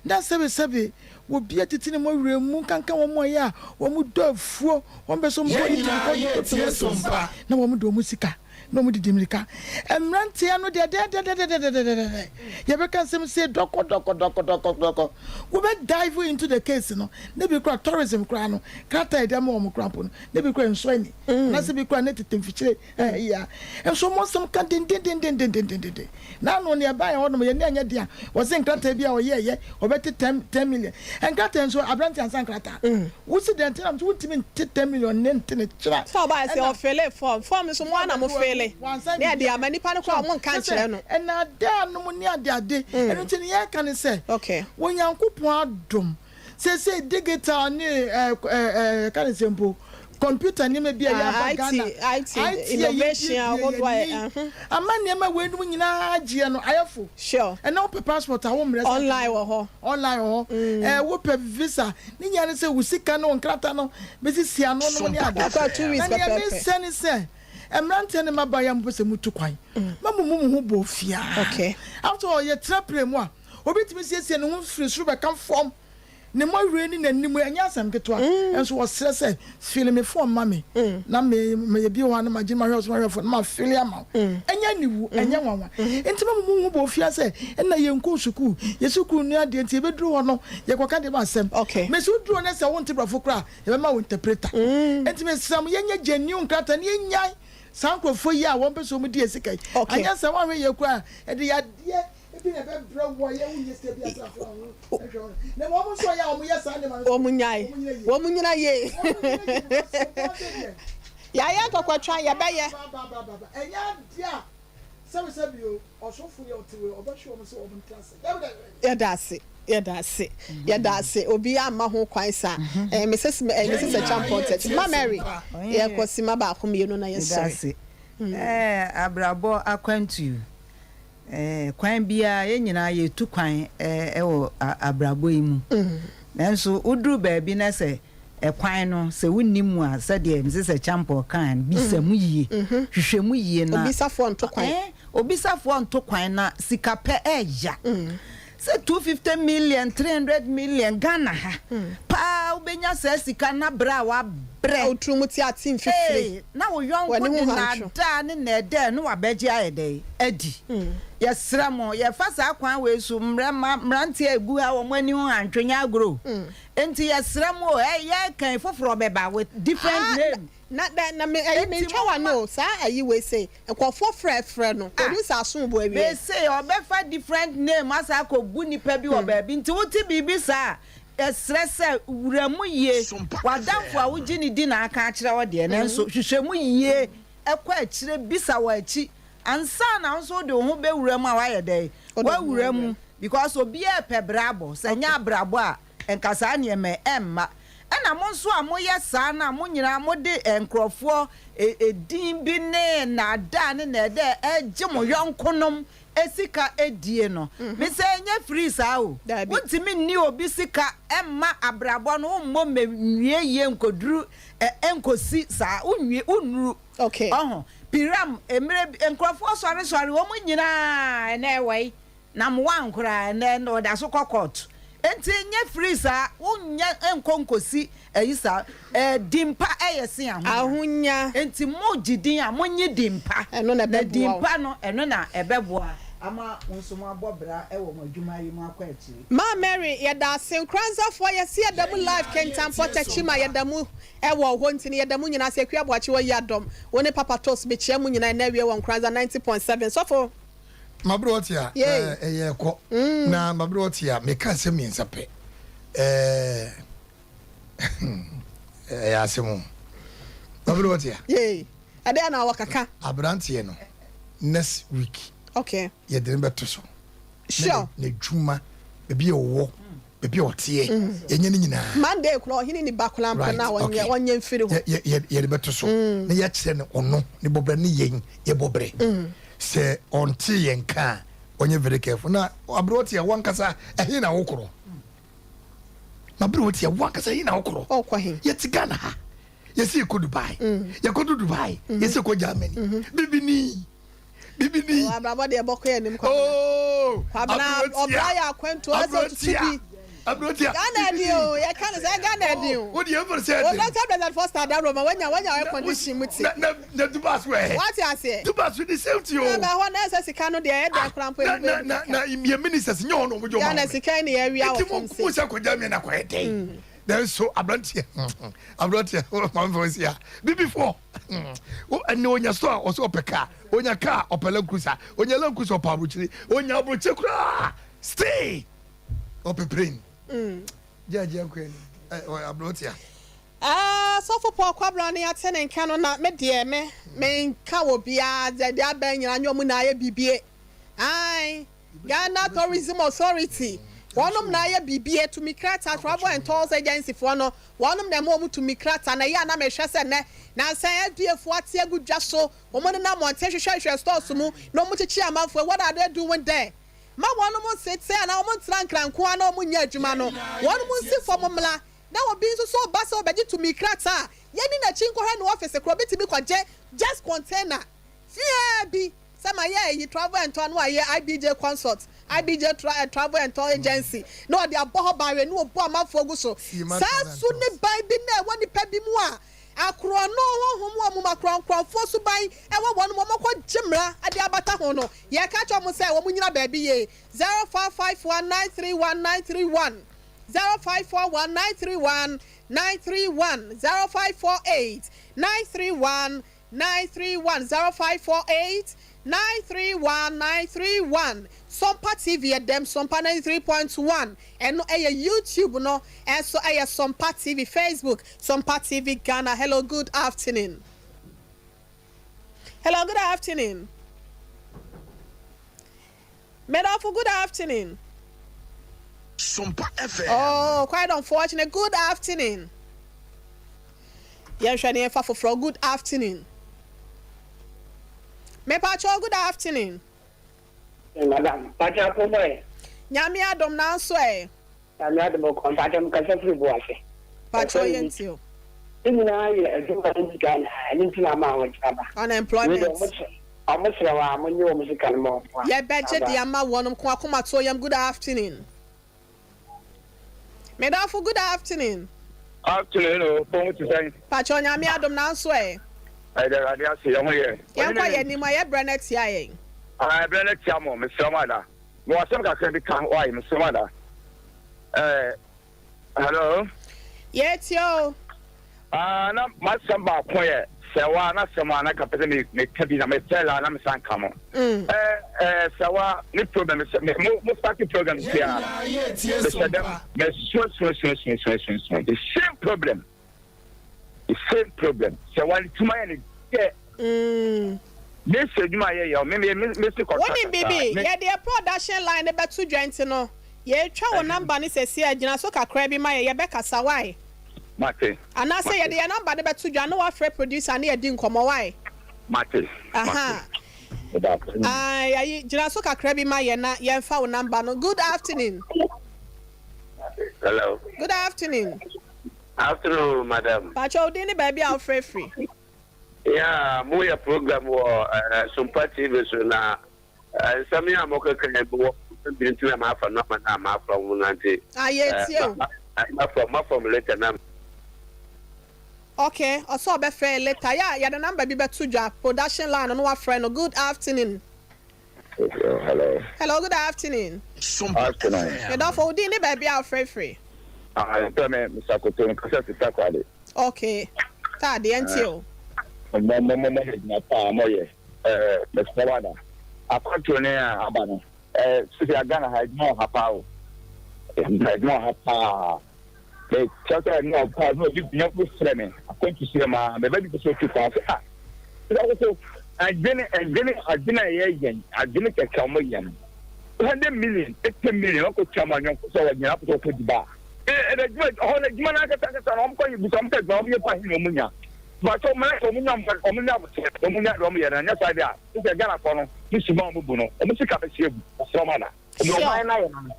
Na sɛbesɛbe obi atete ne mɔwerɛ mu nkanka wɔn a ɛyɛ a wɔn dɔ afuo, wɔn bɛ so Yɛn nkɔ nyinaa yɛ tie so mpa. Na wɔn de wɔn sika na wɔn didi mirika. Mmeranteɛ no deɛ dɛdɛdɛdɛdɛdɛdɛdɛ yɛbɛka nsɛm se dɔkɔ dɔkɔ dɔkɔ dɔkɔ dɔkɔ wobɛ dive into the case no ne bi kora tourism kora no krataa yɛde ama wɔn kora mpo no ne bi kora nsɔ ani anaasɛ bi kora ne tete mfikyire ɛyɛ a nso wɔn nsɛm ka dendendendendendenden. Na ano ne ɛbaa yɛn hɔnom yɛn ni anyɛ den a wɔsɛ nkrataa bi a ɔyɛ ɛyɛ ɔbɛte 10 10 million nkrataa nso aberante ansa nkrataa wosi dɛn tena so wontumi nte 10 million ne nte ne kyerɛ. Sɛ ɔbaa sɛ ɔfill form nso mo ana mo fill ne ɛde ama nipa no koraa ɔmo nka nkyerɛ no. Ɛna adaa nom ne ade ade ɛno nti ne yɛka ne sɛ Onyankopɔn adom sɛsɛ digital ne ɛɛ ɛɛ ka ne sɛ mpo. Computer nneɛma bi a ɛyɛ aba Ghana, IT, IT a innovation yɛbuebue ahodoɔ yɛn a ani ɛho. ama nneɛma weinom nyinaa gyeɛ no ayɛ fo. Sure. Ɛnɛ wopɛ passport a wommrɛ sɛ Online wɔ hɔ. Online wɔ hɔ. Ɛɛ wopɛ visa ne nyinaa ne sɛ wo sika ne wo nkrataa no bɛsisi ano nom ne ade. Ɛkɔ 2 weeks Na nea pɛpɛɛpɛ. mesɛ ne sɛ mmeranteɛ ne mmabaa yi a mopɛ sɛ motu kwan, ma mo mu mo ho bɔ fiaa. Okay. After all yɛtena plane mu a, obi tumi siesie ne ho firi soro bɛka fam. Ne mmɔwerɛ ne n'anim, ɛnyɛ asɛm ketewa. Nso ɔsrɛ sɛ, Fili me fɔɔm ma me, na me, meyɛ bi wɔ hɔ a na magye mahwɛ so mahwɛ fo, na mafili ama wo. Ɛnyɛ aniwu, ɛnyɛ nwanwa. Enti ma mo mu hu bɔ ofia sɛ, ɛnna yɛnkɔɔ sukuu, yɛn sukuu nni adeɛ nti yɛbɛduru hɔ no, yɛkɔka deɛ asɛm. Mese woduru hɔ na sɛ wonte borɔfo koraa a, yɛbɛma wo interpreter. Enti mesrɛ mo, yɛnyɛ genuine nkrataa na yɛnnyae saa nkurɔfoɔ yi a wɔmpɛ sɛ wɔdi yɛn sika yi. Anyɛ saa woanhwɛ yie koraa a, ɛde yadeɛ Ebi na ɛbɛbrɛ wo a yɛ wonyɛ sika bi ase afra wo ho hwɛ wo na mmom wɔn nso ɔyɛ a wɔn yɛ saa nneɛma no Wɔn nyae. wɔn nyina yie. Wɔn nyina yie. Wɔn nyina yie because ɔbaa sɛ deɛ. Yɛayɛ ntɔkwatwa yɛbɛyɛ. Ba ba ba ba ba ɛnyɛ adeɛ a sɛbi sɛbi o ɔsɔfo yɛ ɔte wei ɔbɛhwɛ wɔn sɛ wɔn ntra ase dabi dabi dabi. Yɛda ase yɛda ase yɛda ase obiara mma ho kwan saa eh, Mrs. Eh, Mrs. Acheampong Tɛkyi Ma Mary yɛkɔ sima baako mmienu na Meda yɛsɔre. ase. Ɛɛ abrabɔ akwantu. Kwan biara, yɛn nyinaa yɛtu kwan wɔ abrabɔ yi mu. Nanso woduru baabi na sɛ ɛkwan no, sɛ wonnim mu a, sɛdeɛ Mrs. Acheampong kae no, bisa mu yie, hwehwɛ mu yie na. Obisafoɔ nto kwan. Obisafoɔ nto kwan na sika pɛ ɛya. Sɛ 250 million, 300 million Ghana ha paa wobɛnya saa sika na berɛ a wabrɛ. Wo tiri mu te ate mfifire. Ee, na wo yɔnko de nnaadaa ne nnɛɛdɛɛ no wabɛgye ayɛ dɛn adi. Yɛsrɛ mo, yɛfa saa kwan wei so, mmerɛ ma mmeranteɛ a ɛgu ha wɔn ani ho antwe nyɛ agorɔ o. Enti yɛsrɛ mo o, yɛreka yi foforɔ bɛba with different name. Na na na me ayi Enti mentwa momma. w'ano o, saa ayi wei sei, nkurɔfoɔ frɛ frɛ no, Ah. wɔnim sɛ aso bo awie. Mese ɔbɛfa different name asan akɔ bu nipa bi wɔ baabi nti wote biribi saa a yɛsrɛ sɛ wura mu yie, w'adamfo a wogye no di na aka akyerɛ wo deɛ nanso hwehwɛ mu yie kɔ akyire bisa wɔ akyi ansa na wo nso wode wo ho bɛwura mu a woayɛ dɛn woawura mu because obiara pɛ brabɔ sɛ nyɛ abrabɔ a Nka saa nneɛma yi ɛmma. Ɛna mo nso a moyɛ saa no a mo nyinaa mode nkurɔfoɔ din bi ne nnaadaa ne nnɛɛdɛɛ regye mo yɔnkonom sika die no, mesɛ ɛnyɛ free saa o. Wontumi nni obi sika mma abrabɔ no wommɔ mmɛnwie yie nkɔduru nkɔsi saa, wonwie, wonnuru. Ɔho, Piram, mmerɛ bi, nkurɔfoɔ sɔresɔre, wɔn nyinaa ɛnɛ ɛwɔ yi. Na mowaa nkoraa ɛnɛ no ɔda so kɔ court nti nyɛ free saa wo nyɛ nkɔ nkosi ayi saa ɛɛ din pa ɛyɛ sen ahonya nti mo gye din a mo nye din pa ɛno na na din ɛbɛboa wo. pa no ɛno na ɛbɛboa ama mo nso mo abɔ bra ɛwɔ mo adwuma yi mu akɔ akyiri. Maa Mary yɛda ase Nkoranzafoɔ yɛse yɛda mu live Kintampo Tekyima yɛda mu ɛwɔ hɔ nti no yɛda mu nyinaa ase Akua Boakye wɔ Yiadom wo ne Papa Toast mekyia mo nyinaa ɛnɛ awie wɔ Nkoranza 90.7 Sɔfo Mabere ɔte a ɛyɛ ɛkɔ na mabere ɔte a meka asɛm mmiɛnsa pɛ ɛɛ ɛyɛ asɛm o mabere ɔte a. Yee ɛdɛn na wɔkaka. Aberanteɛ no next week. Okay. Yɛde no bɛto so. Sure. N'adwuma baabi a ɔwɔ baabi a ɔteɛ yɛnyɛ ne nyinaa. Monday koraa ɔhene ni ba koraa mpo na ɔnyɛ ɔnyɛ mfiri hɔ. Yɛde bɛto so na yɛakyerɛ no ɔno ne bɔbrɛ ne yɛn yɛ bɔbrɛ. Sɛ ɔnte yɛn nka a ɔnyɛ very careful. Na aberɛ ɔte a wankasa ɛhe na wokorɔ? Na aberɛ ɔte a wankasa ɛhe na wokorɔ? Ɔkɔ he? Yɛte Ghana ha yɛsɛ yɛkɔ Dubai yɛkɔdo Dubai yɛsɛ yɛkɔ Germany bibini bibini. Ɔ abrabɔ deɛ bɔkɔ yɛ anim kwabena. Oh, Kwabena ɔbra yɛ akwantuo ɛsɛ otutu bi. Aberanteɛ Ghana ɛdi o yɛ ka no sɛ Ghana ɛdi o. Wo deɛ ɛfɛ sɛ ɛdi. O Doctor President Foster Adaroma wanya wanya air condition mu ti. Na na na Dubai so ɛ. Wate aseɛ. Dubai so the same thing o. Na ɛhɔ na ɛsɛ sika no deɛ ɛyɛ dɛn koraa mpo Na na na na yɛ ministers nyɛ wɔn na wɔn gye wɔn Ghana sika yi na yɛawia wɔ fam se. Nti mo sɛ kɔgya mi na kɔyɛ dɛn. Nanso aberanteɛ aberanteɛ maame fɛn si a bibifoɔ ɛnna onya store a ɔsɛ ɔpɛ kaa onya kaa ɔpɛ Land Cruiser onya Land Cruiser ɔpɛ aburokyire onya aburokyire koraa stay. Ɔpɛ plane. Gya gya kɔ anim. Ɛ ɔ aberanteɛ. Ɛɛ sɔfo Paul Kwabena ne ate ne nka no na me deɛ me me nka wɔ biara deɛ deɛ abɛn nyinaa nyɛ ɔmo na ayɛ bibie ae Ghana Tourism Authority. Wɔnom na ayɛ biribi tumi krataa, Travel and Tours Agency foɔ no, wɔnom na ɛma wɔn tumi krataa. Na ɛyɛ a na mehwɛ sɛ nnɛ, nansa yi FDA foɔ ate agu dwa so, wɔn nenam mmɔnten hwehwɛhwehwɛ stores mu na wɔn kyekye amanfoɔ. What are they doing there? Ma wɔnom nsete anaa wɔn ntena nkran nko ara na wɔn nyɛ adwuma no. Wɔnom nsi fam mmla. Na obi nso so ba sɛ ɔbɛgye tumi krataa a, yɛnni n'akyi nkɔhwɛ ne office koraa, obi tumi kɔgye just container fiaa bi sɛ mayɛ ayi travel and tour na wayɛ IBJ consult, IBJ tra eh, travel and tour agency na ɔde abɔ hɔ ban wei na ɔbu amanfoɔ gu so. Saa su ne ban bi na ɛwɔ nipa bi mu a akorɔno honhom wɔ mu ma korɔnkorɔnfoɔ suban ɛwɔ wɔn mu, wɔkɔ gye mmara de abata ho no, yɛka kyerɛ wɔn sɛ wɔn nyina baabi yie. 0551 931 931 0541 931 931 0548 931 931 0548 931 931 Sompa TV ɛdɛm Sompa 93.1 ɛno ɛyɛ YouTube no ɛnso ɛyɛ Sompa TV Facebook Sompa TV Ghana hello good afternoon hello good afternoon Medɔfo good afternoon. Sompa FM. Oh quite unfortunate good afternoon. Yɛnhwɛ ne yɛnfa foforɔ good afternoon. Mepakyɛw good afternoon. Madam, pakyɛ akɔmɔ ɛ. Nyame adom nanso ɛ. Nyame adom ɔkɔ mpakyɛ mekasa firi Boase. Pakyɛ yɛn tie o. Ne nyinaa yɛ adwuma no bi Ghana ha ɛno nti na ama ahokyere aba. Unemployment. Wei deɛ ɔmo srɛ wo a mo nye wɔn sika no ma wɔn a. Yɛbɛgye de ama wɔnom ko akoma to yam good afternoon. Medɔfo good afternoon. Afternoon o, fo ho te sɛn? Pakyɛ Onyame adom nanso ɛ. Yɛda Awurade ase yɛn ho yɛ. Yɛnkɔ yɛn anim a yɛ brɛ no atia yɛn. Ah ɛbrɛ no atia mo mesrɛ mo ada. Mewɔ asɛm kakra bi ka why mesrɛ mo ada. Eh hello. Yɛtie o. Ah na m'asɛm baako yɛ sɛwa n'asɛm a na ka pɛ sɛ me meka bi na mepɛ la na mesan ka mo. Eh eh sɛwa ne problem sɛ me mo mo start program ti a mehyɛ dɛm me sua sua sua sua sua sua sua the same problem. The same problem. Sɛ wɔn tuma yɛ ne dɛ. Mm. Me sɛ adwuma yɛ yɛ me me me se kɔtra. Wonim bibi, yɛde yɛ production line no bɛto dwa nti no, yɛretwa wo number no sɛsi a, gyina so kakra bi ma yɛn, yɛbɛkasa wai? Mate. Anaasɛ yɛde yɛn number no bɛto dwa na woafrɛ producer na yɛadi nkɔmmɔ wai? Mate. Aha. Aye, ayi, gyina so kakra bi ma yɛn na yɛmfa wo number no. Good afternoon. Hello. Good afternoon. Afternoon madam. Pakyɛ wo din ne baabi a wo frɛ firi. Yeah, mo yɛ program wɔ eh, Sompa TV so na eh, nsɛm yi a mo keka yi wɔ bi nti na ma afa nɔma na ma afa mo na nti. Ah, yɛ tie o. Ma fa ma fa mo later na. Okay, ɔsɛ ɔbɛfrɛ yɛ later. Yeah, yɛde number bi bɛto dwa, production line no na wafrɛ no. Good afternoon. Hello. Hello, good afternoon. Afternoon. Me dɔfo, wo din ne baabi a wofrɛ firi? Ah, yɛfrɛ me Mr. Koto, mekasa fi Takoradi. Okay. Taa deɛ nti o. Mo mo mo mo adwuma paa mo yɛ. Eh, mesrɛ wo ada. Akwantuo ne a aba no. Eh, sisi a Ghana ha adwuma wɔ ha paa o. Adwuma wɔ ha paa. Me kyerɛ sɛ ne ɔpa ne obi nyɔnko frɛ me akwantu srɛ mu a meba bi pɛ sɛ otu kwan sɛ ah sɛ woso adwene adwene adwene a ɛyɛ yɛn adwene kɛkɛ a wɔyɛ no 100 million 80 million ɔkɔ tua ma nyɔnko sɛ wɔgyina apɛ sɛ ɔkɔ di ba ɛdɛ adwuma ɔhɔ no adwuma no ankasa ankasa no wɔkɔ yɛ bisa wɔn sɛ adwuma wɔn yɛ pa he na wɔn nya bàtɛ wɔn ayɛ wɔn nya wɔn nya abotɛ wɔn nya deɛ wɔn yɛ no ɛnyɛ saa deɛ a sɛ Ghana fɔ no ne suma wɔn bu no wɔn sika bɛsi agu ɔsrɛ wɔn ana. Deɛ ɔman no ayɛ no no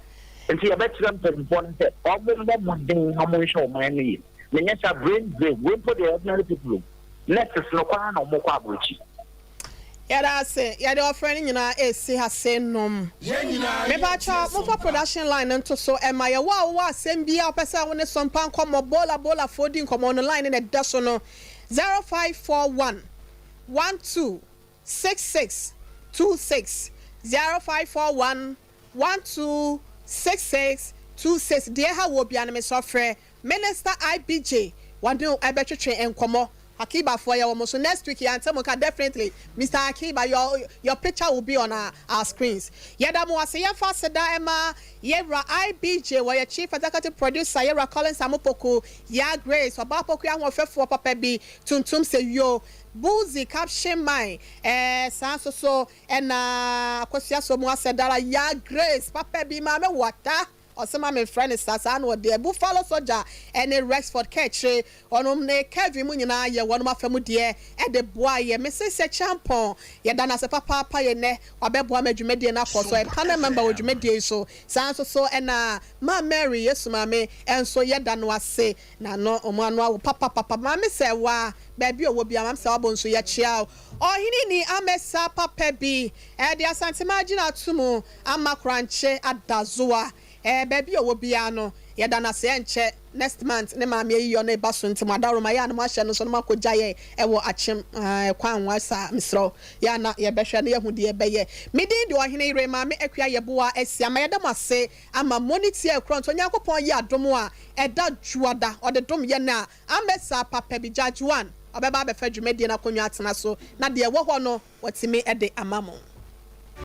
nti yɛbɛkyerɛ mpanimfoɔ no sɛ wɔmmɔ mmɔden na wɔnhwɛ ɔman no yie na nyɛ saa brain drain wei mpo deɛ ordinary people o nurses no koraa na wɔkɔ aburokyi. Yɛda ase, yɛde ɔfrɛ no nyinaa resi ha se nom. Mepakyɛw, momfa production line no nto so mma yɛn. Wo a wowɔ asɛm bi a wopɛ sɛ wo ne Sompa nkɔmmɔ, Bola Bola foɔ di nkɔmmɔ no, line no na ɛda so no, 0541 12 66 26 0541 12 66 26 Deɛ ɛha woɔ biara no mesrɛ frɛ Minister IBJ wɔne wo bɛtwetwe nkɔmmɔ. Akibafoɔ yɛwɔ mo so next week yɛante mo nka definitely Mister Akiba your your picture will be on our our screens. Yɛda mo ase yɛmfa aseda mma Yɛwura IBJ wɔyɛ Chief Executive Producer Yɛwura Collins Amopoku Yaa Grace ɔbaa Poku ahoɔfɛfoɔ papa bi tuntum sɛ yoo Buzi caption man eh saa nso so na Akosua Somu Asɛ Dara Yaa Grace papa bi maame wata. Ɔse ma me nfrɛ no saa, saa na ɔdeɛ. Buffalo Soldier ɛne Rexford Kɛkyire ɔnom ne Kevin mo nyinaa yɛ wɔnom afa mu deɛ ɛde boa yɛ. Mese sɛ Kyampɔn yɛda no ase papaapa yɛ nɛ wabɛboa ma dwumadie no akɔ so. Ɔyɛ panel member wɔ dwumadie yi so. Saa nso so ɛna Maa Mary Yesu Maame nso yɛda no ase. N'ano ɔmo ano awo papapapa. Maame Sɛwa baabi ɔwɔ biara Maame Sɛwa Bonsu yɛkyea wo. Ɔhene ni amɛsa papa bi ɛde Asanteman agyina ato mu. Ama korankye ada zoa eh baabi a ɔwɔ biara no yɛda no ase ɛnkyɛ next month ne maame ayiyɔ no reba so nti mo adaworoma yɛ a na mo ahyɛ no nso na mo akɔ gya yɛn ɛwɔ akyem ah ɛkwan nwa saa mesrɛ wo yɛ a na yɛbɛhwɛ na yɛahu deɛ yɛbɛyɛ me din de ɔhene yere maame Akua Yeboah Asia ma yɛda mo ase ama mo ne tie korɔ nti Onyankopɔn yɛ adom a ɛda dwoada ɔde dom yɛn a amɛsa papa bi Judge one ɔbɛba abɛfa dwumadie no akonnwa atena so na deɛ ɛwɔ hɔ no watumi de ama mo.